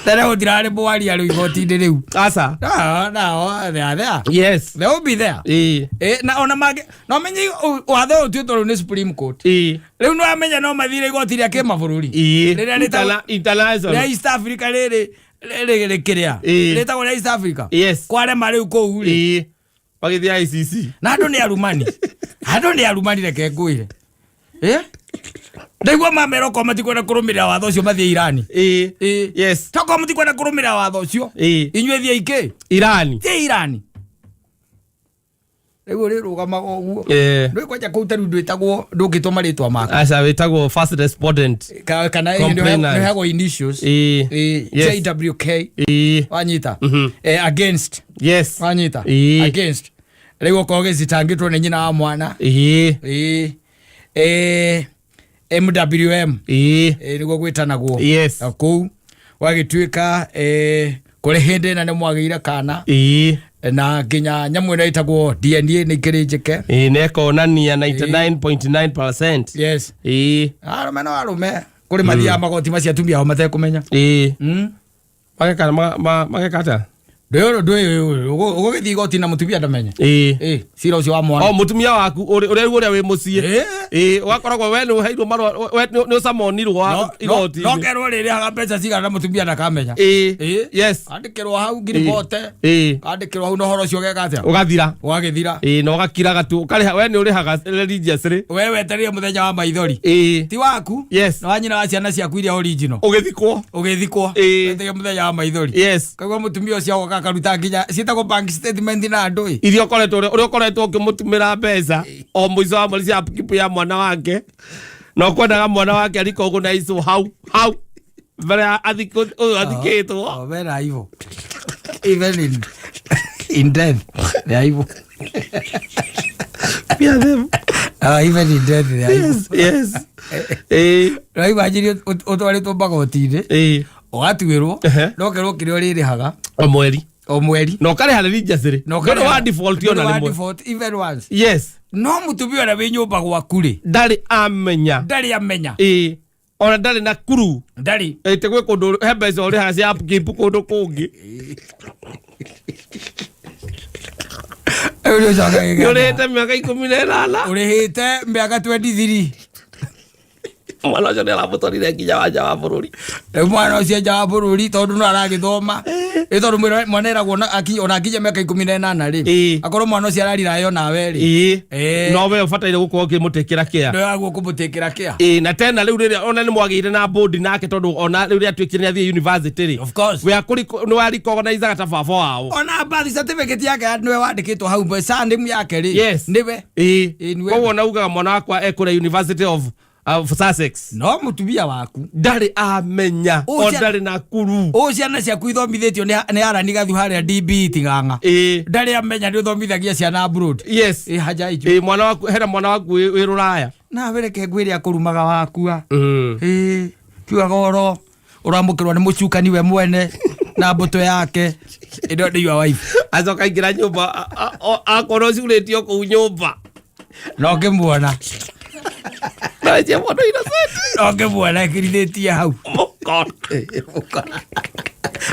tene gũtirarĩ mwaria rĩu igoti-inĩ rĩu. Aca. No, no, they are there. They will be there. Na ona mangĩ no menye watho ũyũ ũtuĩtwo rĩu nĩ Supreme Court. Rĩu nĩ wamenya no mathire igoti rĩa kĩmabũrũri rĩrĩa rĩtagwo International. Rĩa East Africa rĩrĩ rĩrĩ kĩrĩa rĩtagwo rĩa East Africa. Kwarema rĩu kũu rĩ, Magĩthiĩ ICC. Na andũ nĩ arumani, andũ nĩ arumani. Reke ngwĩre. Ndaigua mamera okorwo matikwenda kũrũmĩrĩra watho ũcio mathiĩ Irani. Tokorwo mũtikwenda kũrũmĩrĩra watho ũcio, inyuĩ thiĩ ikĩ Irani. Thiĩ Irani. Rĩu ũrĩrũgamaga ũguo. Ndũĩ kwanja kũu tarĩu ndwĩtagwo, ndũngĩtwo marĩtwa maku. Aca, wĩtagwo first respondent. Kana Complainant. nĩheagwo initials. JWK. Wanyita? Against. Wanyita? Against. Rĩu okorwo gĩcitangĩtwo nĩ nyina wa mwana, MWM. Nĩguo gwĩtanagwo. Na kũu gwagĩtuĩka kũrĩ hĩndĩ ĩna nĩ mwagĩire kana na nginya nyamũ ĩno ĩtagwo DNA nĩ ikĩrĩ njĩke. Ĩĩ, nĩ ĩkonania 99.9%. Arũme no arũme kũrĩ mathiaga magoti macio atumia ao matekũmenya. Mageka atĩa? Ndũĩ ũgũgĩthiĩ igoti na mũtumia ndamenye. Ĩĩ. Ĩ, cira ũcio wa mwana. O mũtumia waku ũrĩa rĩu ũrĩa wĩ mũciĩ. Ĩĩ. Ĩĩ, ũgakoragwo we nĩ ũheirwo marũa, we nĩ ũcamonirwo No- no igoti-inĩ. no kerwo rĩrĩhaga mbeca cigana na mũtumia ndakamenya. Ĩĩ. Ĩĩ. Yes. Andĩkĩrwo hau ngiribote. Ĩĩ. Andĩkĩrwo hau na ũhoro ũcio ũgeka atĩa? Ũgathira. Ũgagĩthira. Ĩĩ, na ũgakiraga tu, ũkarĩha, we nĩ ũrĩhaga religiously. We wetereire mũthenya wa maithori. Ĩĩ. Ti waku. Yes. Na wa nyina wa ciana ciaku iria original. Ũgĩthikwo. Ũgĩthikwo. Ĩĩ. Wetereire mũthenya wa maithori. Yes. Kaigua mũtumia ũcio agoka akaruta nginya ciĩtagwo bank statement na andũ ĩ. Iria ũkoretwo ũrĩa ũkoretwo ũkĩmũtumĩra mbeca o mũico wa mweri cia upkeep ya mwana wake, na ũkwendaga mwana wake arikognizwo hau hau mbere ya ũyũ athikĩtwo. Oh, men are evil. Even in death, they are evil. Fear them. Even in death, they are evil. Yes, yes. Ĩĩ. No imagine ũtwarĩtwo magoti-inĩ, Ĩĩ. ũgatuĩrwo, Ehe. no kerwo kĩrĩa ũrĩrĩhaga O mweri. O mweri. Na ũkarĩha religiously. Na Ndũrĩ wa default ona ndũrĩ wa rĩmwe. default even once. Yes. No mũtumia ũrĩa wĩ nyũmba gwaku rĩ, Ndarĩ amenya. Ndarĩ amenya. Ĩĩ, ona ndarĩ na kuru. Ndarĩ. Ĩtĩ gwĩ kũndũ he mbeca ũrĩhaga cia upkeep kũndũ kũngĩ. Rĩu nĩ ũcoka Nĩ ũrĩhĩte mĩaka 18. Ũrĩhĩte mĩaka 23. Mwana ũcio nĩ aramũtwarire nginya wa nja wa bũrũri. Rĩu mwana ũcio nja wa bũrũri tondũ no aragĩthoma, ĩ tondũ mwana eragwo ona akinya mĩaka 18 rĩ, Ĩĩ. akorwo mwana ũcio ararirayo nawe rĩ, Ĩĩ. Ĩĩ. No we ũbataire gũkorwo ũkĩmũtĩkĩra kĩa. Nĩwe kũmũtĩkĩra kĩa. Ĩĩ, na tena rĩu rĩrĩa ona nĩ mwagĩire na bodi nake, tondũ ona rĩu rĩrĩa atuĩkire nĩ athiĩ university rĩ, Of course. we nĩ waricognizaga ta baba wao. Ona birth certificate yake nĩwe wandĩkĩtwo hau, surname yake rĩ, Yes. nĩwe. Ĩĩ. Ĩĩ, nĩwe. Koguo ona ugaga mwana wakwa ekũrĩa University of Sussex. No mũtumia waku Ndarĩ amenya. Ũ O ndarĩ na kuru. Ũ ciana ciaku ithomithĩtio nĩ arani gathu harĩa DB tigang'a, Ĩĩ. ndarĩ amenya nĩ ũthomithagia ciana abroad. Yes. Ĩ haja icio. Ĩĩ, mwana waku, hena mwana waku wĩ rũraya. Nawe reke ngwĩre, akũrumaga wakua. Ĩĩ, kiugaga oro ũramũkĩrwo nĩ mũcukani we mwene na mbũtũ yake ĩno nĩ your wife. Acoka aingĩra nyũmba, akorwo curĩtio kũu nyũmba. No ngĩmuona. Na cie mũndũ innocent. No ngĩmuona ĩkĩrithĩtie hau. Mũkora.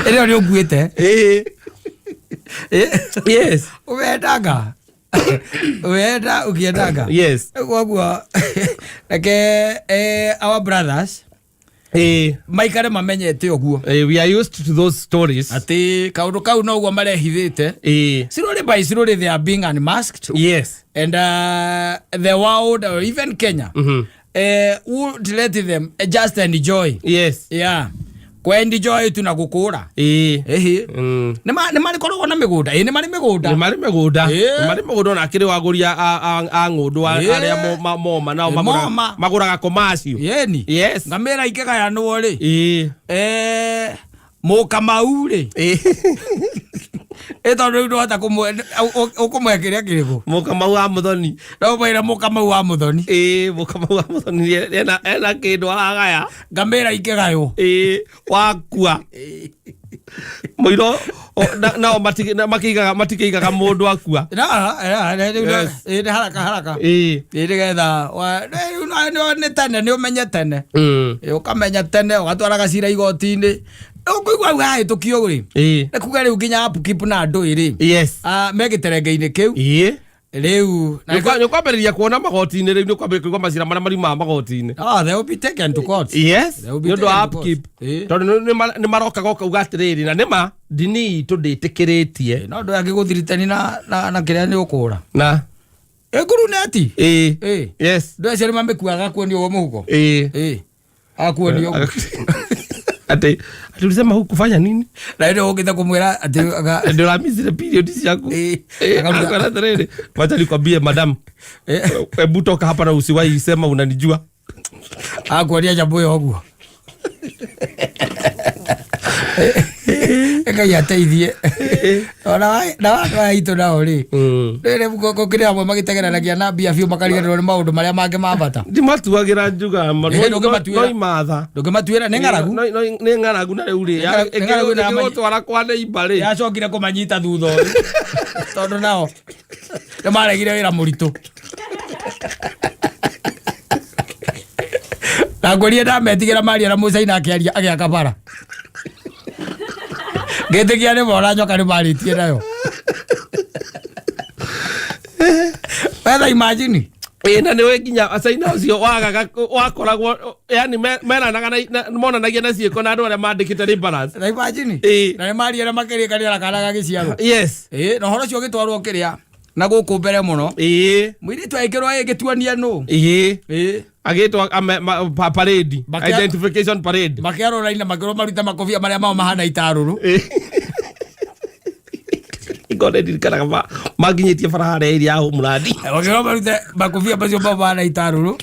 Ĩrĩa nĩ ũnguĩte. Ĩĩ. Yes. Ũwendaga wenda ũkĩendaga. Yes. Koguo reke our brothers Ĩĩ. maikare mamenyete ũguo. Ĩĩ, we are used to those stories. Atĩ kaũndũ kau noguo marehithĩte. Ĩĩ. Slowly by slowly they are being unmasked and the world or even Kenya would let them just enjoy. Yeah, kwenjoy tu na gũkũra. Ĩĩ. Ĩhĩ. Nĩ marĩkoragwo na mĩgũnda, ĩ nĩ marĩ mĩgũnda. Nĩ marĩ mĩgũnda. Ĩĩ. Nĩ marĩ mĩgũnda, ona akĩrĩ wagũria a ng'ũndũ Ĩĩ. arĩa moma nao Ĩ, magũraga. moma. Magũraga commercial. Yeni. Yes. Ngamĩra ikĩgayanwo rĩ, Ĩĩ. Mũkamau rĩ, Ĩĩ. Ĩ tondũ rĩu ndũhota ũkũmwe kĩrĩa kĩrĩkũ. Mũkamau wa mũthoni. No mwĩre mũkamau wa mũthoni. Ĩĩ, mũkamau wa mũthoni ena kĩndũ aragaya. Ngamĩra ikĩgaywo. Ĩĩ, wakua mũiro nao makĩigaga mũndũ akua. Yes. Nĩ haraka haraka. Ĩĩ. Ĩ nĩgetha rĩu nĩ tene, nĩ ũmenye tene. Ĩ, ũkamenya tene ũgatwaraga cira igoti-inĩ, ũkũigua hau hahĩtũkio rĩ, nĩ kuga rĩu nginya upkeep na andũ ĩ rĩ, me gĩterenge-inĩ kĩu. Rĩu na Nĩ ũkwambĩrĩria kuona magoti-inĩ, rĩu nĩ ũkwambĩrĩria kũigua macira marĩa mariumaga magoti-inĩ. Ah, they will be taken to court. Yes. They will be Nĩ ũndũ wa taken to court. upkeep. Ĩĩ. Tondũ nĩ marokaga ũkauga atĩrĩrĩ, na nĩma ndini itũ ndĩtĩkĩrĩtie. No ndå angĩgũthiritani na kĩrĩa nĩ ũkũra Na ĩnguruneti. Ĩĩ. Ĩĩ. Yes. Ndå acio nĩ mamĩkuaga kuonio ũguo mũhuko. Ĩĩ. Ĩĩ, akuonio ũguo. Ati ulisema hukufanya nini? Na ĩndĩ ũkĩte kũmwĩra atĩ Ndio ramizire period ciaku. Ĩĩ. Eh, akakwĩra atĩrĩrĩ, wacha nikwambie madam, hebu toka hapa na usiwahi sema unanijua. Akuonia nyamũ ĩyo ũguo. Ngai ateithie ona na andũ aya aitũ nao rĩ, rĩrĩ gũkĩrĩ amwe magĩtegeranagia na mbia biũ makariganĩrwo nĩ maũndũ marĩa mangĩ ma bata. Ndimatuagĩra njuga. Ĩĩ, ndũngĩmatuĩra. No imatha. Ndũngĩmatuĩra, nĩ ng'aragu. Nĩ ng'aragu na rĩu rĩ Nĩ ng'aragu na ĩngĩgũtwara kwa neighbor rĩ. Yacokire kũmanyita thutha ũyũ tondũ nao nĩ maregire wĩra mũritũ, na ngũrie ndametigĩra maria na mũcaina akĩaria agĩaka bara. Ngĩtĩkia nĩ mona nyoka nĩ marĩtie nayo. Wetha imagine. Ĩ, na nĩwe nginya acaina ũcio wagaga wakoragwo yani meranaga monanagia na ciĩko na andũ arĩa mandĩkĩte laborers. Na imagine. Ĩ. Na nĩ maria na makĩrĩkanĩra na kana gagĩciarwo. Yes. Ĩ, na ũhoro ũcio ũgĩtwarwo kĩrĩa na gũkũ mbere mũno. Ĩ. Mũirĩtu agĩkĩrwo ĩgĩtuania nũ. Ĩ. Ĩ. Agĩtwo parade. Identification parade. Makĩarwo raini na makĩrwo marute makobia marĩa mao mahana itarũrũ. Ngone ndirikanaga manginyĩtie bara harĩa ĩrĩa ya Homeland. Makĩrwo marute makobia macio mao mahana itarũrũ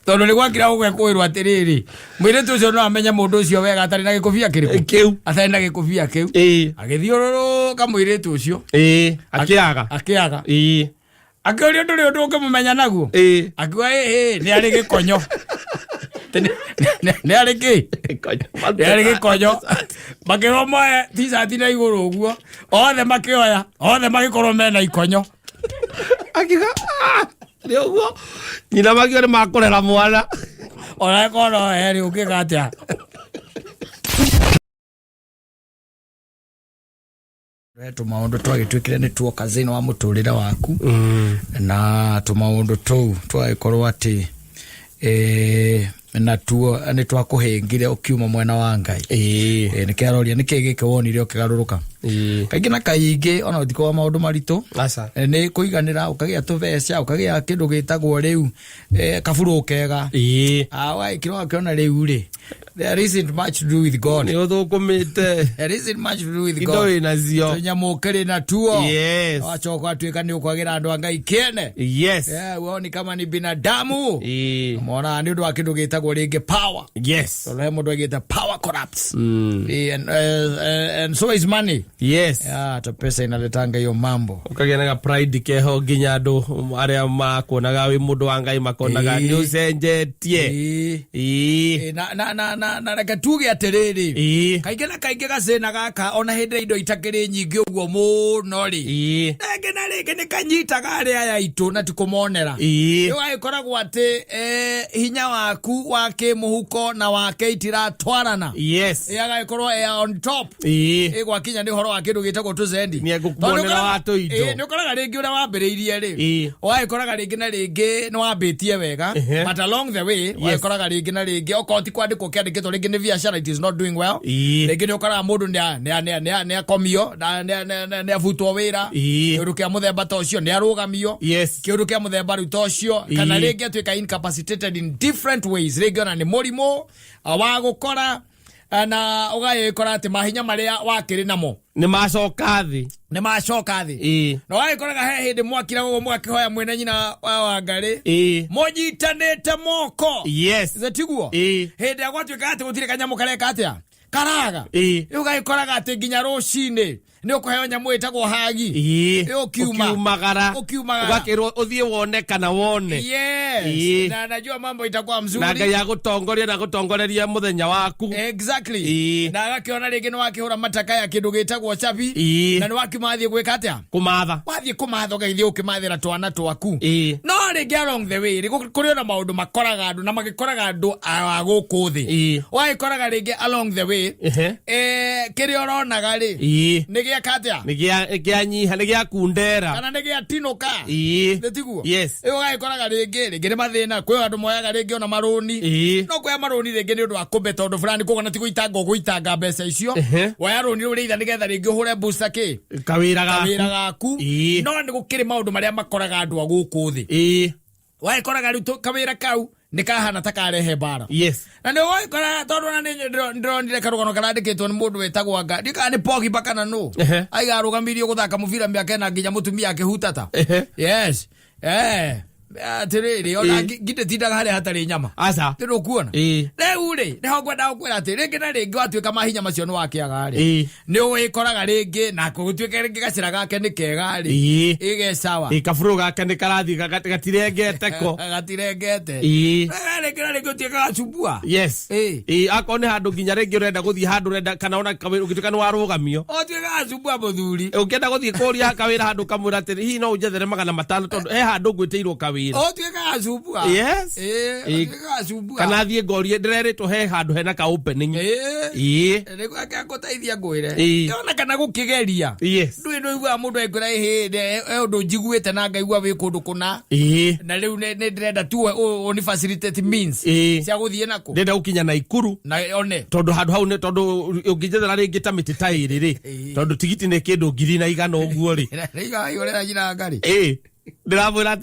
tondũ nĩ gwakira gũgekũĩrwo atĩrĩrĩ, mũirĩtu ũcio no amenye mũndũ ũcio wega atarĩ na gĩkobia kĩrĩkũ? Kĩu. Atarĩ na gĩkobia kĩu. Ĩ. Agĩthiũrũrũka mũirĩtu ũcio. Ĩ. Akĩaga. Akĩaga. Ĩ. Akĩũrio ndũrĩ ũndũ ũngĩmũmenya naguo. Ĩ. Akiuga ĩhĩ nĩ arĩ gĩkonyo. Nĩ arĩ kĩ? Nĩ arĩ gĩkonyo. Makĩrwo moe t-shirt na igũrũ ũguo. Othe makĩoya, othe magĩkorwo mena ikonyo. Akiuga "Ah, nĩ ũguo nyina makiuga nĩ makũrera mwana." Ona ĩkorwo no erĩ ũngĩka atĩa? He tũmaũndũ twagĩtuĩkire nĩ tuoka thĩinĩ wa mũtũrĩre waku na tũmaũndũ tũu twagĩkorwo atĩ natuo nĩ twakũhĩngire ũkiuma mwena wa Ngai. Nĩkĩo aroria nĩkĩ gĩkĩ wonire ũkĩgarũrũka. Kaingĩ na kaingĩ ona ũtiko wa maũndũ maritũ Aca. Nĩ kũiganĩra ũkagĩa tũbeca ũkagĩa kĩndũ gĩtagwo rĩu kaburu kega. Ũgagĩkĩra ũgakĩona rĩu rĩ, there isn't much to do with God. Nĩ ũthũkũmĩte. There isn't much to do with Indo God. wĩ nacio. Tũnyamũ ũkĩrĩ natuo. Yes. Wacoka ũgatuĩka nĩ ũkwagĩra andũ a Ngai kĩene. Yes. Yeah, wao ni kama ni binadamu. Ĩ. Mona nĩ ũndũ wa kĩndũ gĩtagwo rĩngĩ power. Yes. Tondũ he mũndũ aigĩte power corrupts. And so is money. Yes. Yeah, hata pesa inaletanga hiyo mambo. Ũkagĩa na ga pride keho nginya andũ arĩa makuonaga wĩ mũndũ wa Ngai makonaga nĩ ũcenjetie. Ĩ. Ĩ. Na reke tuge atĩrĩrĩ, Ĩ. kaingĩ na kaingĩ gacĩna gaka ona hĩndĩ ĩrĩa indo itakĩrĩ nyingĩ ũguo mũno rĩ, Ĩ. rĩngĩ na rĩngĩ nĩ kanyitaga arĩa aya aitũ na ti kũmonera. Ĩ. Ũgagĩkoragwo atĩ hinya waku wa kĩmũhuko na wake itiratwarana. Yes. Ĩ, agagĩkorwo on top. Ĩ. Ĩ, gwakinya nĩ ũhoro wa kĩndũ gĩtagwo tũcendi. Nĩ egũkuonera Tondũ wa tũindo. Nĩ ũkoraga rĩngĩ ũrĩa wambĩrĩirie rĩ, Ĩ. ũgagĩkoraga rĩngĩ na rĩngĩ nĩ wambĩtie wega, Ehe. but along the way ũgagĩkoraga rĩngĩ na rĩngĩ okorwo ti kwandĩkwo kĩandĩkĩtwo rĩngĩ nĩ biacara it is not doing well. Ĩ. Rĩngĩ nĩ ũkoraga mũndũ nĩ akomio na nĩ abutwo wĩra. Ĩ. Kĩũndũ kĩa mũthemba ta ũcio nĩ arũgamio. Yes. Kĩũndũ kĩa mũthemba rĩu ta ũcio kana Ĩ. rĩngĩ atuĩka incapacitated in different ways, rĩngĩ ona nĩ mũrimũ wa gũkora, na ũgagĩkora atĩ mahinya marĩa wakĩrĩ namo Nĩ macoka thĩ. Nĩ macoka thĩ. Ĩ. Na wagĩkoraga he hĩndĩ mwakira ũguo mũgakĩhoya mwĩna nyina wa Wangarĩ Ĩ. mũnyitanĩte moko. Yes. Ithe tiguo? Ĩ. Hĩndĩ ĩrĩa gwatuĩka atĩ gũtirĩ kanyamũ kareka atĩa karaga, Ĩ. rĩu ũgagĩkoraga atĩ nginya rũcinĩ nĩ ũkũheo nyamũ ĩtagwo hagi. Ĩ. Ĩ, ũkiuma. Ũkiumagara. Ũkiumagara. Ũgakĩrwo ũthiĩ wone kana wone. Yes. Ĩ. Na najua mambo itakuwa Na mzuri. Ngai agũtongoria na agũtongoreria mũthenya waku. Exactly. Ĩ. Na agakĩona rĩngĩ nĩ wakĩhũra mataka ya kĩndũ gĩtagwo cabi. Ĩ. Na nĩ wakiuma wathiĩ gwĩka atĩa? Kũmatha. Wathiĩ kũmatha ũgagĩthiĩ ũkĩmathĩra twana twaku. Ĩ. No rĩngĩ along the way rĩ, kũrĩ ona maũndũ makoraga andũ na magĩkoraga andũ a gũkũ thĩ. Ĩ. Wagĩkoraga rĩngĩ along the way Ehe. Kĩrĩa ũronaga rĩ, Ĩ. nĩ gĩaka atĩa? Nĩ kĩanyiha nĩ gĩakundera. Kana nĩ gĩatinũka. Ĩ. Nĩ tiguo? Yes. Ĩ, ũgagĩkoraga rĩngĩ nĩ mathĩna, kwĩ andũ moyaga rĩngĩ ona marũni. Ĩ. No kuoya marũni rĩngĩ nĩ ũndũ wa kũbeta ũndũ fulani, koguo na ti gũitanga ũgũitanga mbeca icio. Ehe. Woya rũni rũu rĩitha nĩgetha rĩngĩ ũhũre booster kĩ Kawĩra gaku. kawĩra gaku. Ĩ. No nĩ gũkĩrĩ maũndũ marĩa makoraga andũ a gũkũ thĩ. Ĩ. Wagĩkoraga rĩu kawĩra kau nĩ kahana ta karehe mbara. Yes. Na nĩ ũgagĩkora tondũ ona nĩ ndĩronire karũgano karandĩkĩtwo nĩ mũndũ wĩtagwo anga ndiũ kana nĩ Pogba kana nũ. Ehe. Aiga arũgamirio gũthaka mũbira mĩaka ĩna nginya mũtumia akĩhutata. Ehe. Yes. Atĩrĩrĩ ona Ĩ. ngindĩ tindaga harĩa hatarĩ nyama. Aca. Nĩ ndũkuona. Ĩ. Rĩu rĩ, nĩho ngwendaga gũkwĩra atĩ rĩngĩ na rĩngĩ watuĩka mahinya macio nĩ wakĩaga rĩ, Ĩ. nĩ ũgĩkoraga rĩngĩ na gũtuĩka rĩngĩ gacĩra gake nĩ kega rĩ, Ĩ. ĩge sawa. Ĩ, kaburu gake nĩ karathiĩ gatirengete ko. Gatirengete. Ĩ. Rĩngĩ na rĩngĩ ũtuĩkaga gacumbua. Yes. Ĩ. Ĩ, akorwo nĩ handũ nginya rĩngĩ ũrenda gũthiĩ handũ ũrenda kana ona kawĩra ũngĩtuĩka nĩ warũgamio. Ũtuĩkaga gacumbua mũthuri. Ũngĩenda gũthiĩ kũria kawĩra handũ kamwĩra atĩrĩ, hihi no ũnjethere 500 tondũ he handũ ngwĩtĩirwo kawĩra. Ũtuĩkaga gacumbua. Yes. Ĩĩ, Ĩĩ. gacumbua. Kana thiĩ ngorie ndĩrerĩtwo he handũ hena ka opening. Ĩĩ. Ĩĩ. Nĩguo ngũteithia ngwĩre. Ĩĩ. Ona kana gũkĩgeria. Yes. Ndũĩ ndũiguaga mũndũ agĩkwĩra ĩhĩ he ũndũ njiguĩte na ngaigua wĩ kũndũ kũna. Ĩĩ. Na rĩu nĩ ndĩrenda tu ũni facilitate means Ĩĩ. cia gũthiĩ nakũ. Ndĩrenda gũkinya Naikuru. Na one. Tondũ handũ hau nĩ tondũ ũngĩnjethera rĩngĩ ta mĩtĩ ta ĩrĩ rĩ, Ĩĩ. tondũ tigiti nĩ kĩndũ 1,100 ũguo rĩ. Rĩu njina ngari. Ĩĩ, ndĩramwĩra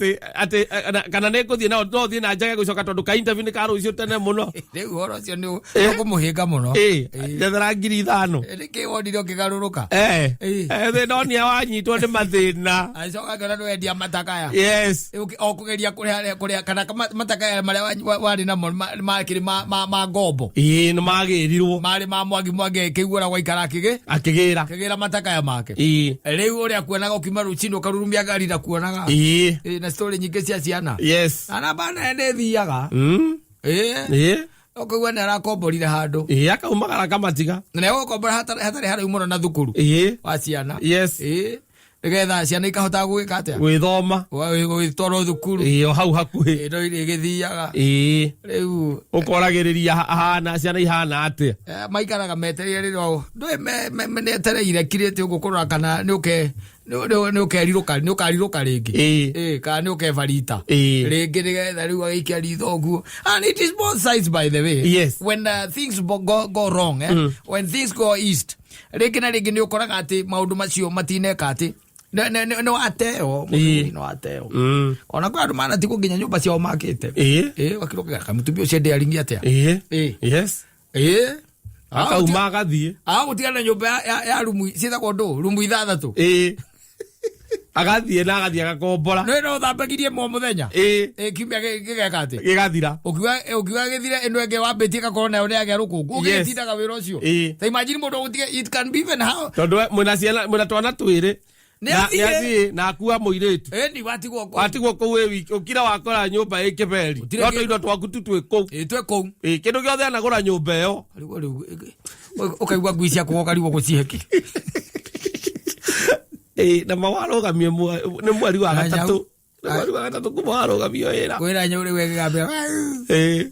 atĩ kana nĩ ngũthiĩ nao, no thiĩ na njage gũcoka tondũ ka interview nĩ ka rũciũ tene mũno. Rĩu ũhoro ũcio nĩ ũkũmũhĩnga mũno. Ĩĩ, njethera 5,000. Nĩkĩ wonire ũkĩgarũrũka? Eh. Ĩĩ. Thĩna onia wanyitwo nĩ mathĩna. Agĩcoka akĩona nĩwendia matakaya. Yes. O kũgeria kũrĩha kana matakaya marĩa warĩ namo makĩrĩ ma ngombo. Ĩĩ, nĩ magĩrirwo. Marĩ ma Mwangi. Mwangi akĩigua ũrĩa gwaikara akĩgĩra. Akĩgĩra matakaya make. Ĩĩ. Rĩu ũrĩa kuonaga ũkiuma rũcinĩ ũkarurumia ngari ndakuonaga. Ĩĩ. Ĩĩ, na story nyingĩ cia ciana. Yes. Na namba nene nĩ ĩthiaga. Ĩĩ. Ĩĩ. Ũkaigua nĩ arakomborire handũ. Ĩĩ, akaumagara akamatiga. Na nĩegũkombora hatarĩ haraihu mũno na thukuru Ĩĩ. wa ciana. Yes. Ĩĩ, nĩgetha ciana ikahota gwĩka atĩa? Gwĩthoma. Gwĩtwarwo thukuru. Ĩĩ, o hau hakuhĩ. Ĩno iria igĩthiaga. Ĩĩ. Rĩu ũkoragĩrĩria hana ciana ihana atĩa? Maikaraga metereire rĩrĩa ndũĩ netereire kirĩte ũguo kũrora kana nĩ ũke nĩ ũkerirũka, nĩ ũkarirũka rĩngĩ. Ĩĩ. Ĩĩ, kana nĩ ũkebarita Ĩĩ. rĩngĩ nĩgetha rĩu agĩikia ritho ũguo. And it is both sides, by the way. Yes. When things go wrong, eh? When things go east, rĩngĩ na rĩngĩ nĩ ũkoraga atĩ maũndũ macio matineka atĩ nĩ wateo. Ĩĩ. Nĩ wateo. Ona kwĩ andũ manatigwo nginya nyũmba ciao makĩte. Ĩĩ. Ĩĩ, wakirwo kamũtumia ũcio ndĩaringi atĩa. Ĩĩ. Ĩĩ. Yes. Ĩĩ. Akauma agathiĩ. Agũtigana na nyũmba ya rumu ciĩtagwo ndũ rumu ithathatũ. Ĩĩ, agathiĩ na agathiĩ agakombora. Nĩ no ũthambagirie mwe mũthenya. Ĩĩ. Ĩ, kiumia gĩgeka atĩ Gĩgathira. Ũkiuga gĩthire, ĩno ĩngĩ wambĩtie ĩgakorwo nayo nĩ yagĩa rũkũngũ. Yes. Ũgĩtindaga wĩra ũcio. Ĩĩ. Ta imagine mũndũ ũgũtige, it can be even how Tondũ mwĩna ciana, mwĩna twana twĩrĩ. Nĩ Na- athiĩ. nĩ athiĩ na akua mũirĩtu. Ĩni watigwo kũu. Watigwo kũu wĩ wiki, ũkira wakora nyũmba ĩ kĩberi. Gũtirĩ No kĩndũ. tũindo twaku tu twĩ kũu. Ĩ, twĩ kũu. Ĩ, kĩndũ gĩothe anagũra nyũmba ĩyo. Rĩu ũkaigua ngui ciaku ũkarigwo gũcihe kĩ. Ĩ, na ma warũgamio nĩ mweri wa Na gatatũ. nyau. Nĩ mweri wa gatatũ kuma warũgamio wĩra. Kwĩra nyau rĩu ĩgĩgambĩra Ĩ.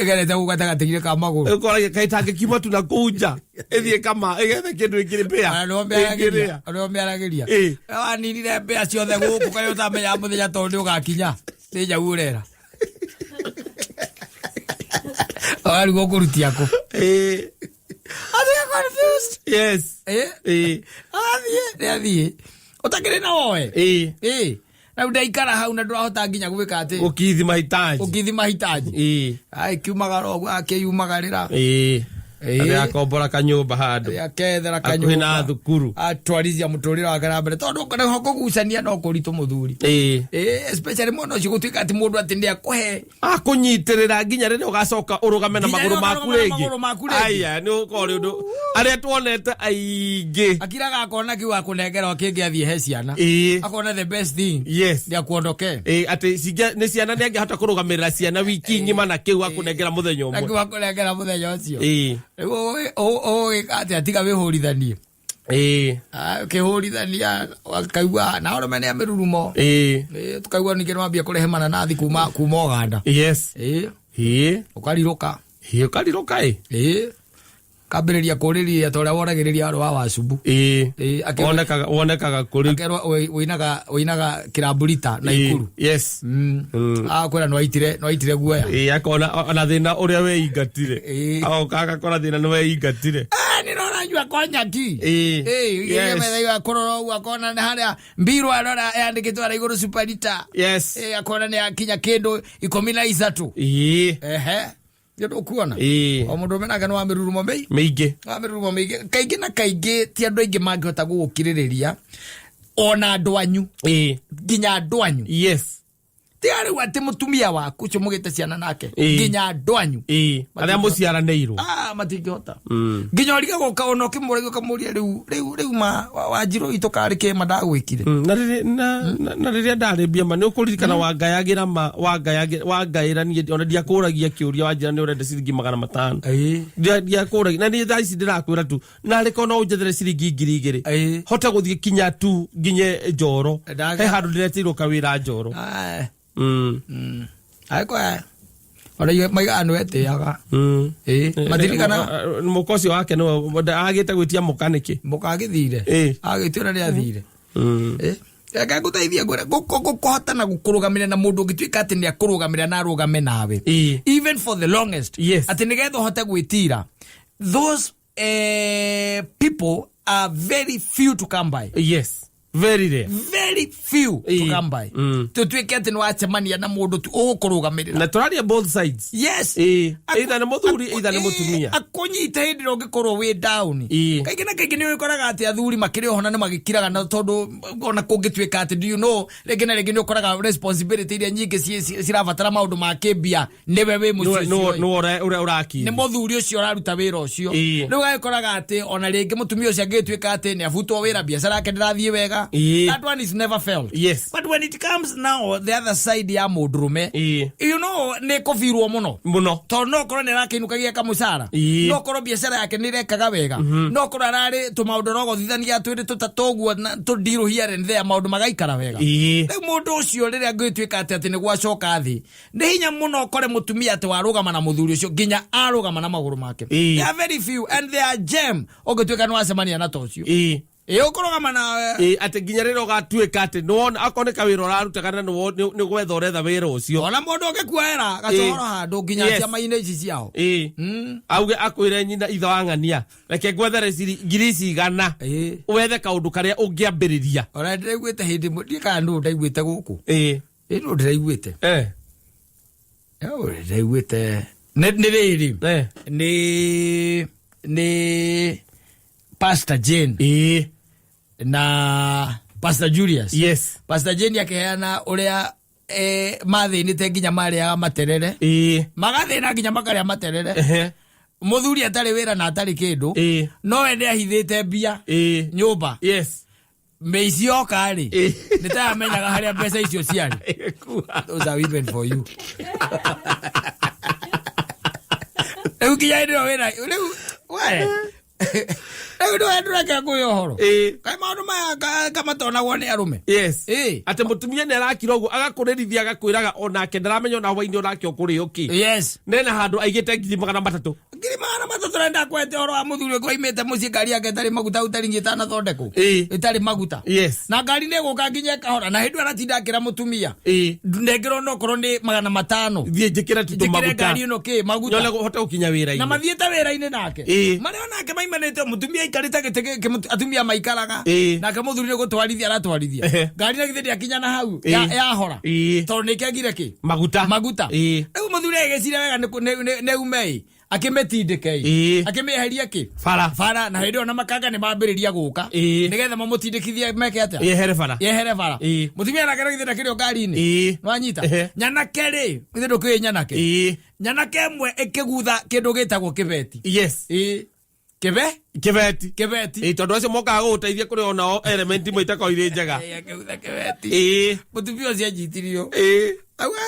ĩgerete gũkũ gatagatĩ-inĩ ka magũrũ. Ũkoragia kaĩ tangĩkiuma tu na kũu nja ĩthiĩ kama ĩgethe kĩndũ ĩngĩrĩ mbĩa Ona nĩo ĩngĩrĩa. mĩaragĩria, nĩo mĩaragĩria. Ĩ. Waninire mbĩa ciothe gũkũ kaĩ ũtamenya mũthenya tondũ nĩ ũgakinya nĩ nyau ũrera ũkarigwo kũrutia kũ. Ĩ. Atuĩka confused. Yes. Ĩ. Ĩ. Athiĩ nĩ athiĩ ũtakĩrĩ na woe. Ĩ. Ĩ, na rĩu ndaikara hau na ndũrahota nginya gwĩka atĩ Gũkithi mahitaji. Ũkithi mahitaji. Ĩ. Akiumagara ũguo akĩyumagarĩra. Ĩ. Ĩ. Athiĩ akombora kanyũmba handũ Akethera hakuhĩ na kanyũmba thukuru. Atwarithia mũtũrĩre wake na mbere tondũ naho kũgucania no kũritũ, mũthuri. Ĩ. Ĩ, especially mwena ũcio gũtuĩka atĩ mũndũ atĩ nĩ akũhe Akũnyitĩrĩra nginya rĩrĩa ũgacoka ũrũgame na Nginya magũrũ rĩrĩa maku ũkarũgama na rĩngĩ. magũrũ maku rĩngĩ. Aya nĩ ũkorwo nĩ ũndũ arĩa tuonete aingĩ. Akiraga akona kiu akũnengera kĩngĩ athiĩ he ciana. Ĩ. Akona the best thing Yes. nĩ akuondoke. Ĩ, atĩ nĩ ciana, nĩ angĩhota kũrũgamĩrĩra ciana wiki ng'ima na kĩu akũnengera mũthenya Na ũmwe. kiu akũnengera mũthenya ũcio. Ĩ. Rĩu ũgĩka atĩa tiga wĩhũrithanie? Ĩ. Ũkĩhũrithania akaigua na arũme nĩ mĩrurumo. Ĩ. Ĩ, tukaigua ningĩ nĩwambia kũrehe mananathi kuma Ũganda. Yes. Ĩ. Ĩ. Ũkarirũka. Ĩ, ũkarirũka ĩ. Ĩ, kambĩrĩria kũrĩria ta ũrĩa woragĩrĩria warĩ wa wacubu. Ĩ. Ĩ, Wonekaga kũrĩ akerwo ũinaga kĩramburita na Ĩ, ikuru. Yes. Akwĩra nĩwaitire guoya. Ĩ, akona ona thĩna ũrĩa weingatire. Ĩ. Agoka agakora thĩna nĩ weingatire. Ah, nĩrona nyua konyaki. Ĩ. Ĩ, Yes. metha kũrora ũguo akona nĩ harĩa mbirũ arora yandĩkĩtwo harĩa igũrũ superlita. Yes. Ĩ, akona nĩ akinya kĩndũ 13. Ĩ. Ehe, nĩ ũndũ ũkuona. Ĩ. O mũndũ ũme nake nĩ wa mĩrurumo mĩingĩ. Mĩingĩ. Wa mĩrurumo mĩingĩ kaingĩ na kaingĩ ti andũ aingĩ mangĩhota gũgũkirĩrĩria ona andũ anyu. Ĩ. Nginya andũ anyu. Yes. Tiga rĩu atĩ mũtumia waku ũcio mũgĩte ciana nake. Ĩ. Nginya andũ anyu. Ĩ, arĩa mũciaranĩirwo. Ah, matingĩhota nginya ũrigagwo ũkaona ũkĩmũragia ũkamũria rĩu ma wanjirũ itũ karĩ kĩma ndagwĩkire. Na rĩrĩa ndarĩ mbia ma nĩ ũkũririkana wangayagĩra ma wangaĩra niĩ ona ndiakũragia kĩũria, wanjĩra nĩ ũrenda ciringi 500. Ĩĩ. Ndiakũragia na niĩ thaa ici ndĩrakwĩra tu narĩ korwo no ũnjethere ciringi 2,000 Ĩĩ. hote gũthiĩ kinya tu nginye Njoro. He handũ ndĩretĩirwo kawĩra Njoro. Ah. Agĩkora ona iwe maigaga nĩ wetĩaga. Ĩĩ, matirikanaga. Mũka ũcio wake nĩwe agĩte gwĩtia mũka nĩkĩ? Mũka agĩthire. Agĩtua nĩ athire. Ĩĩ. Reke ngũteithie ngwĩre kũhotana gũkũrũgamĩrĩra na mũndũ ũngĩtuĩka atĩ nĩ akũrũgamĩrĩra na arũgame nawe even for the longest, atĩ nĩgetha ũhote gwĩtira, those people are very few to come by. Yes, very rare. Very few to come by. Tũtuĩke atĩ nĩ wacemania na mũndũ tu ũgũkũrũgamĩrĩra. Na tũraria both sides. Yes. Either nĩ mũthuri, either nĩ mũtumia. Akũnyite hĩndĩ ĩrĩa ũngĩkorwo wĩ down. Kaingĩ na kaingĩ nĩ ũkoraga atĩ athuri makĩrĩ oho na nĩ magĩkiraga, na tondũ ona kũngĩtuĩka atĩ, do you know, rĩngĩ na rĩngĩ nĩ ũkoraga responsibility iria nyingĩ cirabatara maũndũ ma kĩmbia nĩwe wĩ mũciĩ ũcio. Nĩwe ũrĩa ũrakiri. Nĩ mũthuri ũcio ũraruta wĩra ũcio. Rĩu gagĩkoraga atĩ ona rĩngĩ mũtumia ũcio angĩtuĩka atĩ nĩ abutwo wĩra, biacara yake ndĩrathiĩ wega, that one is never felt. But when it comes now the other side ya mũndũrũme, you know, nĩ kũbirwo mũno. Mũno. Tondũ no korwo nĩ arakĩinũkagia kamũcara, no korwo biacara yake nĩ ĩrekaga wega, no korwo ararĩ tũmaũndũ rogothithania twĩrĩ tũtatũ ũguo na tũndirũ here and there, maũndũ magaikara wega. Rĩu mũndũ ũcio rĩrĩa ngĩtuĩka atĩ nĩ gwacoka thĩ, nĩ hinya mũno ũkore mũtumia atĩ warũgama na mũthuri ũcio nginya arũgama na magũrũ make. They are very few and they are gem ũngĩtuĩka nĩ wacemania na ta ũcio. Ĩĩ, ũkũrũgama nawe. Atĩ nginya rĩrĩa ũgatuĩka atĩ nĩwona akorwo nĩ kawĩra ũraruta kana nĩ gwetha ũretha wĩra ũcio. Ona mũndũ ũngĩkuoera gacohoro handũ nginya ciama-inĩ ici ciao. Auge akwĩre nyina ithe wa ng'ania, reke ngwethere ngiri ici 100. Wethe kaũndũ karĩa ũngĩambĩrĩria. Ona ndĩraiguĩte hĩndĩ ĩmwe, ndiũĩ kana nũ ndaiguĩte gũkũ. Ĩĩ, nũ ndĩraiguĩte. Ndĩraiguĩte. Nĩ rĩrĩ. Nĩ Pastor Jane. Na Pastor Julius. Pastor Jane akĩheana ũrĩa mathĩnĩte nginya marĩaga materere. Magathĩna nginya makarĩa materere. Mũthuri atarĩ wĩra na atarĩ kĩndũ. No we nĩ ahithĩte mbia nyũmba. Mĩici yoka rĩ, nĩ ta yamenyaga harĩa mbeca icio ciarĩ. Those are women for you. Rĩu nginya hĩndĩ ĩyo wĩra, rĩu, we. Rĩu nĩwe ndũreke ngũhe ũhoro. Kaĩ maũndũ maya kamatonagwo nĩ arũme. Atĩ mũtumia nĩ arakira ũguo, agakũrĩrithia, agakwĩraga onake ndaramenya ona hwainĩ onake ũkũrĩo kĩ. Nena handũ aigĩte ngiri magana matatũ. Ngiri magana matatũ renda kwete ũhoro wa mũthuri ũngĩ waimĩte mũciĩ ngari yake ĩtarĩ maguta, hau tarĩngĩ ĩtanathondekwo. Ĩtarĩ maguta. Na ngari nĩ ĩgũka nginya ĩkahora, na hĩndĩ ĩyo aratinda akĩra mũtumia. Ndengerwo no korwo nĩ magana matano. Thiĩ njĩkĩre tu Njĩkĩre maguta. ngari ĩno kĩ, maguta. Nyone hote gũkinya wĩra-inĩ. Na mathiĩte wĩra-inĩ nake. Marĩa onake maimanĩte, mũtumia aikarĩte gĩtĩ gĩkĩ, atumia maikaraga. Nake mũthuri nĩ gũtwarithia aratwarithia. Ngari na githĩ ndĩakinya na hau, yahora. Tondũ nĩ kĩagire kĩ? Maguta. Maguta. Rĩu mũthuri agĩciria wega nĩ ume-ĩ. Akĩmĩtindĩke-ĩ. Akĩmĩeherie kĩ? Bara. Bara, na hĩndĩ ĩyo na makanga nĩ mambĩrĩria gũka. Nĩgetha mamũtindĩkithie meke atĩa? Yehere bara. Yehere bara. Mũtumia nake githĩ ndakĩrĩ o ngari-inĩ? Nĩwanyita? Nyanake rĩ, githĩ ndũkĩũĩ nyanake? Nyanake ĩmwe ĩkĩgutha kĩndũ gĩtagwo kĩbeti. Kĩbe? Kĩbeti. Kĩbeti. Tondũ acio mokaga gũgũteithia kũrĩ onao element imwe itakoragwo irĩ njega. Akĩgutha kĩbeti. Mũtumia ũcio anjitirio. Auga,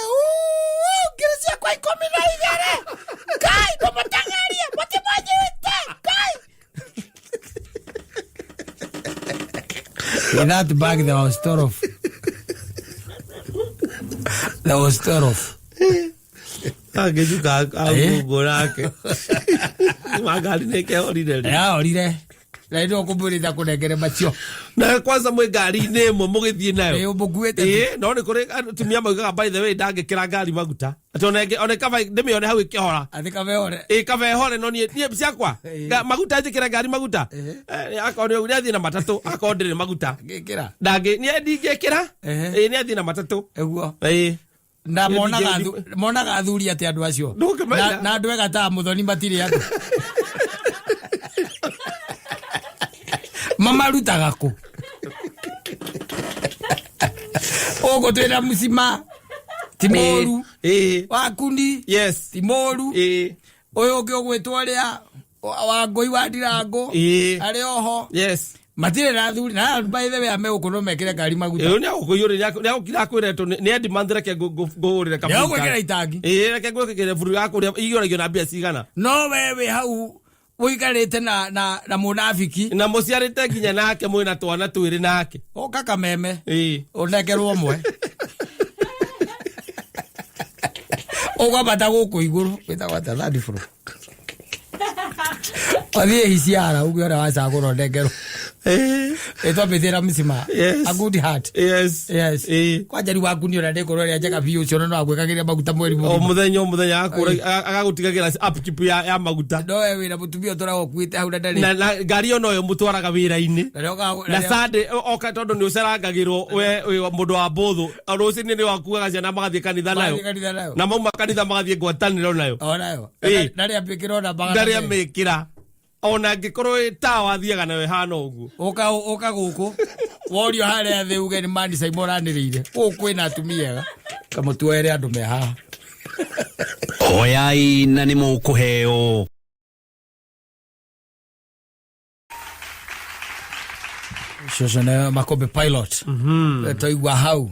ngiri ciakwa 12. Ngai, ndũmũteng'erie, mũtimũnyite. Ngai. In that bag there was 12. There was 12. Angĩcuka angũngũ nake. Ngari nĩ ĩkĩhorire rĩ. Yahorire. Na ndio kũmbũrĩta kũnengere macio. Na kwanza mwĩ ngari-inĩ ĩmwe mũgĩthiĩ nayo. Ĩĩ, ũmũkuĩte. Ĩĩ, no nĩ kũrĩ atumia maugaga by the way ndangĩkĩra ngari maguta. Atĩ ona ĩngĩ, ona kaba ndĩmĩone hau ĩkĩhora. Atĩ kaba ĩhore. Ĩĩ, kaba ĩhore, no niĩ ciakwa. Maguta njĩkĩre ngari maguta. Akorwo nĩ ũguo, nĩathiĩ na matatũ, akorwo ndĩrĩ maguta. Ngĩkĩra. Ndangĩ, niĩ ndingĩkĩra. Ĩĩ, nĩathiĩ na matatũ. Ũguo. Ĩĩ. Na Niĩ ndingĩ- monaga athuri atĩ andũ acio. Ndũngĩmenya. Na andũ ega ta Muthoni matirĩ andũ. Mamarutaga kũ? Ũguo twĩna mũcima ti mũru. Wakuni ti mũru. Ũyũ ũngĩ ũgwĩtwo ũrĩa wa ngũi wa ndirangũ. Arĩ oho. Matirĩ na athuri, na by the way ame gũkũ no mekĩre ngari maguta. Ĩĩ, nĩ agũkũiyũrĩria, nĩ agũkira akwĩre tũ, nĩ Eddie Month, reke ngũgũrĩre kaburu Nĩ agũgwĩkĩra itangi. Ĩĩ, reke ngwĩkĩre buru ya kũrĩa iyũragio na mbia cigana. No we wĩ hau ũikarĩte na mũnabiki. Na mũciarĩte nginya nake mwĩna twana twĩrĩ nake. Ũka kameme. Ĩĩ. Ũnengerwo ũmwe. Ũkwambata gũkũ igũrũ wĩtagwo atĩa third floor. Wathiĩ hiciara uge ũrĩa wacagũra ũnengerwo. Ĩtwambĩtie na mcima. Yes. A good heart. Yes. Yes. Kwanja rĩu waku nĩ ũrĩa ndĩkorwo ĩrĩa njega biũ ũcio no agwĩkagĩria maguta mweri O mũgima. muthenya o muthenya agagũtigagĩra upkeep ya maguta. Nowe wĩna mũtumia ũtũraga ũkuĩte hau na ndarĩ. Na ngari ĩyo noyo mũtwaraga wĩra-inĩ. Na nĩokaga- Na Sunday oka tondũ nĩ ũcerangagĩrwo we wĩ mũndũ wa mbũthũ rũcinĩ nĩ wakuaga ciana magathiĩ kanitha nayo Magathiĩ kanitha nayo. na mauma kanitha magathiĩ ngwatanĩro nayo. Onayo. Ĩĩ. Ndarĩ ambĩkĩra ona magana Ndarĩ merĩ. amĩkĩra ona angĩkorwo ĩ tawa athiaga nayo ĩhana ũguo. Ũka ũka gũkũ worio harĩa thĩ uge nĩ mani Simon ũranĩrĩire gũkũ kwĩna atumia ega kamũtuoere andũ me haha. Hoyai na nĩ mũkũheo. Ũcio nĩ Makombe Pilot. Twaigua hau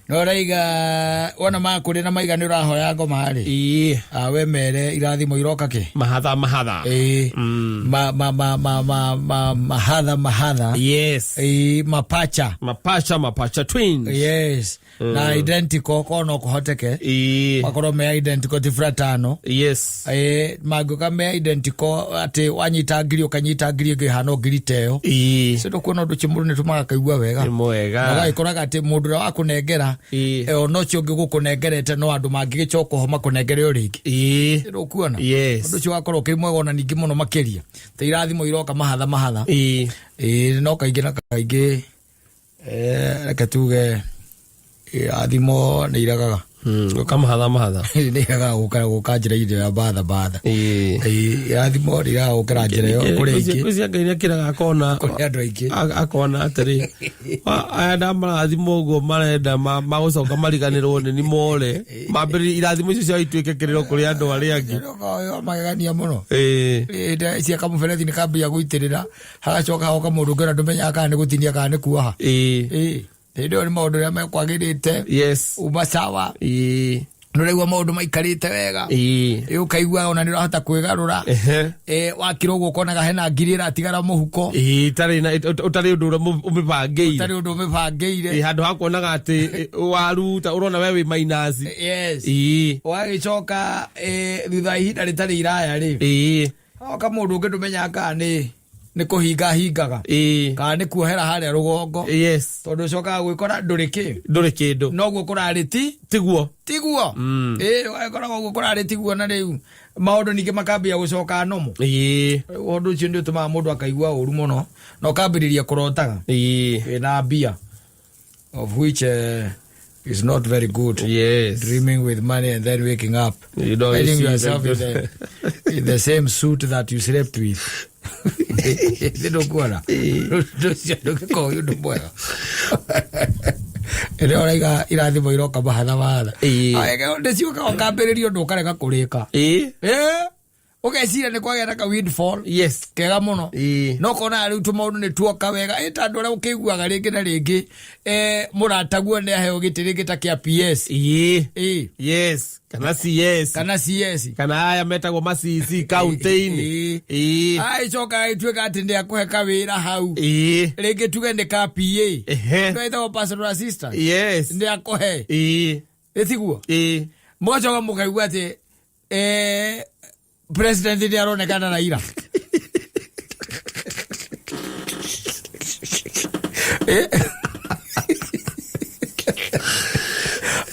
no ũraiga wona makũrĩ na maiga nĩ ũrahoya ngoma rĩ. Ĩĩ. We mere irathimo iroka kĩ. Mahatha mahatha. Ĩĩ. Ma ma ma ma ma ma mahatha mahatha. Yes. Ĩĩ, mapacha. Mapacha mapacha twins. Yes. Na identical korwo no kũhoteke. Ĩĩ. Makorwo me identical ti fratano. Yes. Ĩĩ, mangĩũka me identical atĩ wanyita ngiri ũkanyita ngiri ĩngĩ ĩhana o ngiri ta ĩyo. Ĩĩ. Cio ndũkuona ũndũ ũcio mũndũ nĩ tũmaga akaigua wega. Nĩ mwega. Na ũgagĩkoraga atĩ mũndũ ũrĩa wakũnengera Ĩĩ. ona ũcio ũngĩ gũkũnengerete no andũ mangĩgĩcoka ho makũnengere o rĩngĩ. Ĩĩ. Ndũkuona? Yes. Ũndũ ũcio ũgakorwo ũkĩrĩ mwega ona ningĩ mũno makĩria. Ta irathimo iroka mahatha mahatha. Ĩĩ. Ĩĩ, no kaingĩ na kaingĩ reke tuge irathimo nĩ iregaga. Ũka mahatha mahatha. Nĩ iregaga gũka gũka njĩra-inĩ ya batha batha. Ĩĩ. Ĩĩ, irathimo nĩ iregaga gũkĩra njĩra ĩyo kũrĩ aingĩ. Kwĩcia Ngai nĩ akĩraga akona Kũrĩ andũ aingĩ. Akona atĩrĩ aya ndamarathima ũguo marenda magũcoka mariganĩrwo nĩ ni more mambĩrĩrie irathimo icio ciao ituĩke kĩrĩro kũrĩ andũ arĩa angĩ. Ũkoragwo magegania mũno. Ĩĩ. Ĩĩ, cia kamũberethi nĩ kambia gũitĩrĩra hagacoka hoka mũndũ ũngĩ ona ndũmenyaga kana nĩ gũtinia kana nĩ kuoha. Ĩĩ. Ĩĩ, hĩndĩ ĩyo nĩ maũndũ ũrĩa mekwagĩrĩte. Yes. Uma sawa. Ĩĩ. Nĩ ũraigua maũndũ maikarĩte wega. Ĩĩ. Ĩĩ, ũkaigua ona nĩ ũrahota kwĩgarũra. Ehe. Ĩĩ, wakira ũguo ũkonaga hena ngiri ĩratigara mũhuko. Ĩĩ, itarĩ na ũtarĩ ũndũ ũrĩa ũmĩbangĩire. Ũtarĩ ũndũ ũmĩbangĩire. Ĩĩ, handũ ha kuonaga atĩ waruta ũrona we wĩ minus. Yes. Ĩĩ. Ũgagĩcoka thutha wa ihinda rĩtarĩ iraya rĩ. Ĩĩ. Hoka mũndũ ũngĩ ndũmenyaga kana nĩ kũhinga hingaga. Ĩĩ. Kana nĩ kuohera harĩa rũgongo. Yes. Tondũ ũcokaga gwĩkora ndũrĩ kĩ. Ndũrĩ kĩndũ. Noguo kũrarĩ ti. Tiguo. Tiguo. Ĩĩ, ũgagĩkora ũguo kũrarĩ tiguo na rĩu maũndũ ningĩ makambia gũcoka nomo. Ĩĩ. Ũndũ ũcio nĩ ũtũmaga mũndũ akaigua ũru mũno na ũkambĩrĩria kũrotaga. Ĩĩ. Wĩna mbia. Of which is not very good. Yes. Dreaming with money and then waking up. You don't finding see yourself them. in the same suit that you slept with. Ndũkuona? Ũndũ ũcio ndũngĩkorwo wĩ ũndũ mwega. Ĩrĩa ũraiga irathimo iroka mahatha mahatha. Ĩĩ. Ndĩciũkaga ũkambĩrĩria ũndũ ũkarega kũrĩka. Ĩĩ. Ĩĩ. Ũgeciria nĩ kwagĩa na ka windfall. Yes. Kega mũno. Ĩĩ. No kona rĩu tũmaũndũ nĩ tuoka wega. Ĩ ta andũ arĩa ũkĩiguaga rĩngĩ na rĩngĩ mũrataguo nĩ aheo gĩtĩ rĩngĩ ta kĩa PS. Ĩĩ. Ĩĩ. Yes. Kana CS. Kana CS. Kana aya metagwo ma CC kaunti-inĩ. Ĩĩ. Agĩcoka agĩtuĩka atĩ nĩ akũhe kawĩra hau. Ĩĩ. Rĩngĩ tuge nĩ ka PA. Ehe. Nĩ ĩtagwo personal assistant. Yes. Nĩ akũhe. Ĩĩ. Ĩ tiguo? Ĩĩ. Mũgacoka mũkaigua atĩ president nĩ aronekana Raila.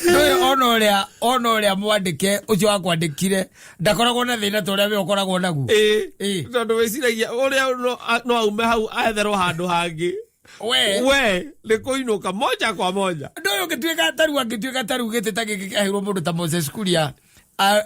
Ndũĩ ona ũrĩa mwandĩke ũcio wakwandĩkire ndakoragwo na thĩna ta ũrĩa we ũkoragwo naguo. Ĩĩ. Ĩĩ. Tondũ wĩciragia ũrĩa no aume hau etherwo handũ hangĩ. We. We nĩ kũinũka moja kwa moja. Ndũĩ ũngĩtuĩka taru angĩtuĩka taru gĩtĩ ta gĩkĩ kĩaheirwo mũndũ ta Moses Kuria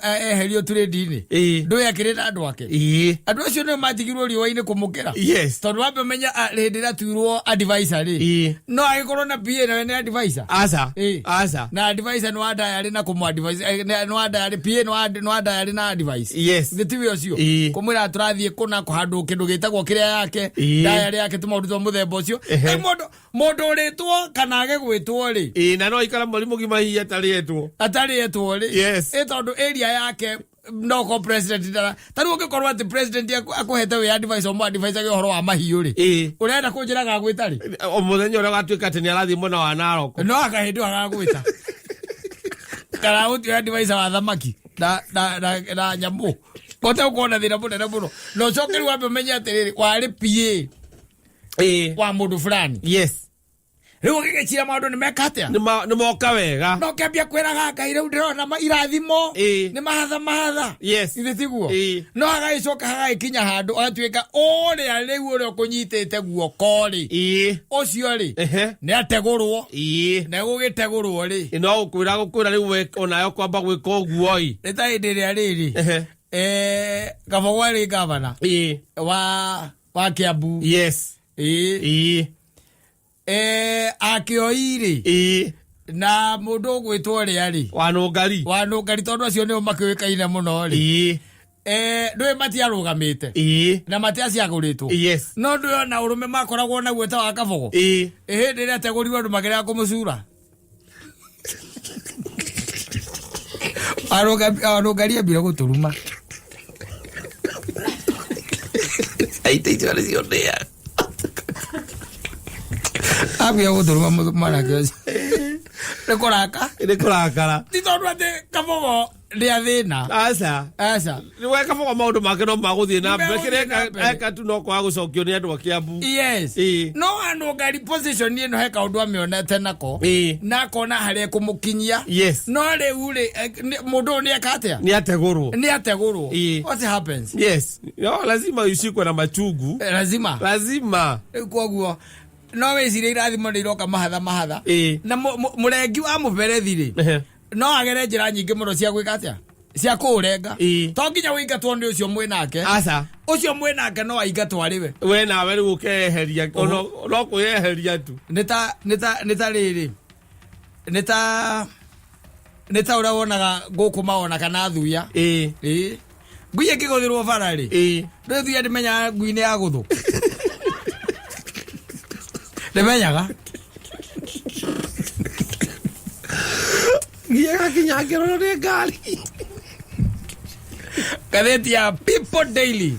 eherio trade-inĩ. Ĩĩ. Ndũĩ akĩrĩ na andũ ake. Ĩĩ. Andũ acio nĩo matigirwo riũa-inĩ kũmũkĩra. Yes. Tondũ wambe ũmenye, hĩndĩ ĩrĩa atuirwo advisor rĩ. Ĩĩ. No agĩkorwo na PA nawe nĩ advisor. Aca. Ĩĩ. Aca. Na advisor nĩ wa diary na kũmũ advise, nĩ wa diary, PA nĩ wa diary na advice. Yes. Nĩ tiwe ũcio. Ĩĩ. Kũmwĩra tũrathiĩ kũna kũhandũ kĩndũ gĩtagwo kĩrĩa yake, Ĩĩ. diary yake tũmaũndũ twa mũthemba ũcio. Ehe. Mũndũ ũrĩtwo kana age gwĩtwo rĩ. Ĩĩ, na no aikara mweri mũgima hihi atarĩ etwo. Atarĩ etwo rĩ. Yes. Ĩ tondũ area yake no ko president ndara. Ta rĩu ũngĩkorwo atĩ president akũhete wĩ advice o mũ advice age ũhoro wa mahiũ rĩ. Ĩĩ. Ũrenda kũnjĩra agagwĩta rĩ? O mũthenya ũrĩa ũgatuĩka atĩ nĩ arathiĩ mwena wa Narok. No akahĩndĩ agagwĩta. Kana ũtuĩka advisor wa thamaki na na na na nyamũ. Kote ũkorwo na thĩna mũnene mũno. Na ũcoke rĩu wambe ũmenye atĩrĩrĩ, warĩ PA wa mũndũ fulani. Rĩu ũgĩgĩcira maũndũ nĩ meka atĩa? Nĩ moka wega. Na ũkĩambia kwĩraga Ngai rĩu ndĩrona irathimo nĩ mahatha mahatha. Ithe tiguo? No hagagĩcoka hagagĩkinya handũ agatuĩka ũrĩa rĩu ũrĩa ũkũnyitĩte guoko rĩ, ũcio rĩ, nĩ ategũrwo. Na gũgĩtegũrwo rĩ, No gũkwĩra rĩu we onawe kwamba gwĩka ũguo ĩ. Nĩ ta hĩndĩ ĩrĩa rĩrĩ, Kabogo arĩ gavana wa Kiambu. Akĩoi rĩ, na mũndũ ũgwĩtwo ũrĩa rĩ, Wanũngari. Wanũngari, tondũ acio nĩo makĩũĩkaine mũno rĩ, ndũĩ matiarũgamĩte na matiacagũrĩtwo, no ndũĩ ona ũrũme makoragwo naguo ta wa Kabogo. Hĩndĩ ĩrĩa ategũrirwo andũ makĩrega kũmũcura. Wanũngari ambire gũtũruma. Aite icio nĩcio ndĩa. Ambire gũtũruma mwanake ũcio nĩ kũraka. Nĩ kũrakara. Ti tondũ atĩ Kabogo ndĩ athĩna. Aca. Aca. We Kabogo maũndũ make no magũthiĩ na mbere. Nĩmegũthiĩ Kĩrĩa na mbere. eka tu no kwaga gũcokio nĩ andũ a Kiambu. No Wanũngari position ĩno he kaũndũ amĩonete nako na akona harĩa ĩkũmũkinyia. No rĩu rĩ, mũndũ ũyũ nĩ eka atĩa? Nĩ ategũrwo. Nĩ ategũrwo. What happens? Yes. No, lazima ushikwe na machungu. Lazima. Lazima. Rĩu koguo no wĩcirie irathimo nĩ iroka mahatha mahatha. Na mũrengi wa mũberethi rĩ, no agere njĩra nyingĩ mũno cia gwĩka atĩa, cia kũũrenga. To nginya ũingatwo nĩ ũcio mwĩ nake. Aca. Ũcio mwĩ nake no aingatwo arĩ we. We nawe rĩu ũkeyeheria, no kwĩyeheria tu. Nĩ ta nĩ ta nĩ ta rĩrĩ, nĩ ta ũrĩa wonaga ngũkũ mawona kana thuya. Ngui ĩkĩgũthĩrwo bara rĩ, ndũĩ thuya ndĩmenyaga ngui nĩ ya gũthũ, ndĩmenyaga. Ngiaga kinyangĩrwo nĩ ngari. Ngathĩti ya People Daily.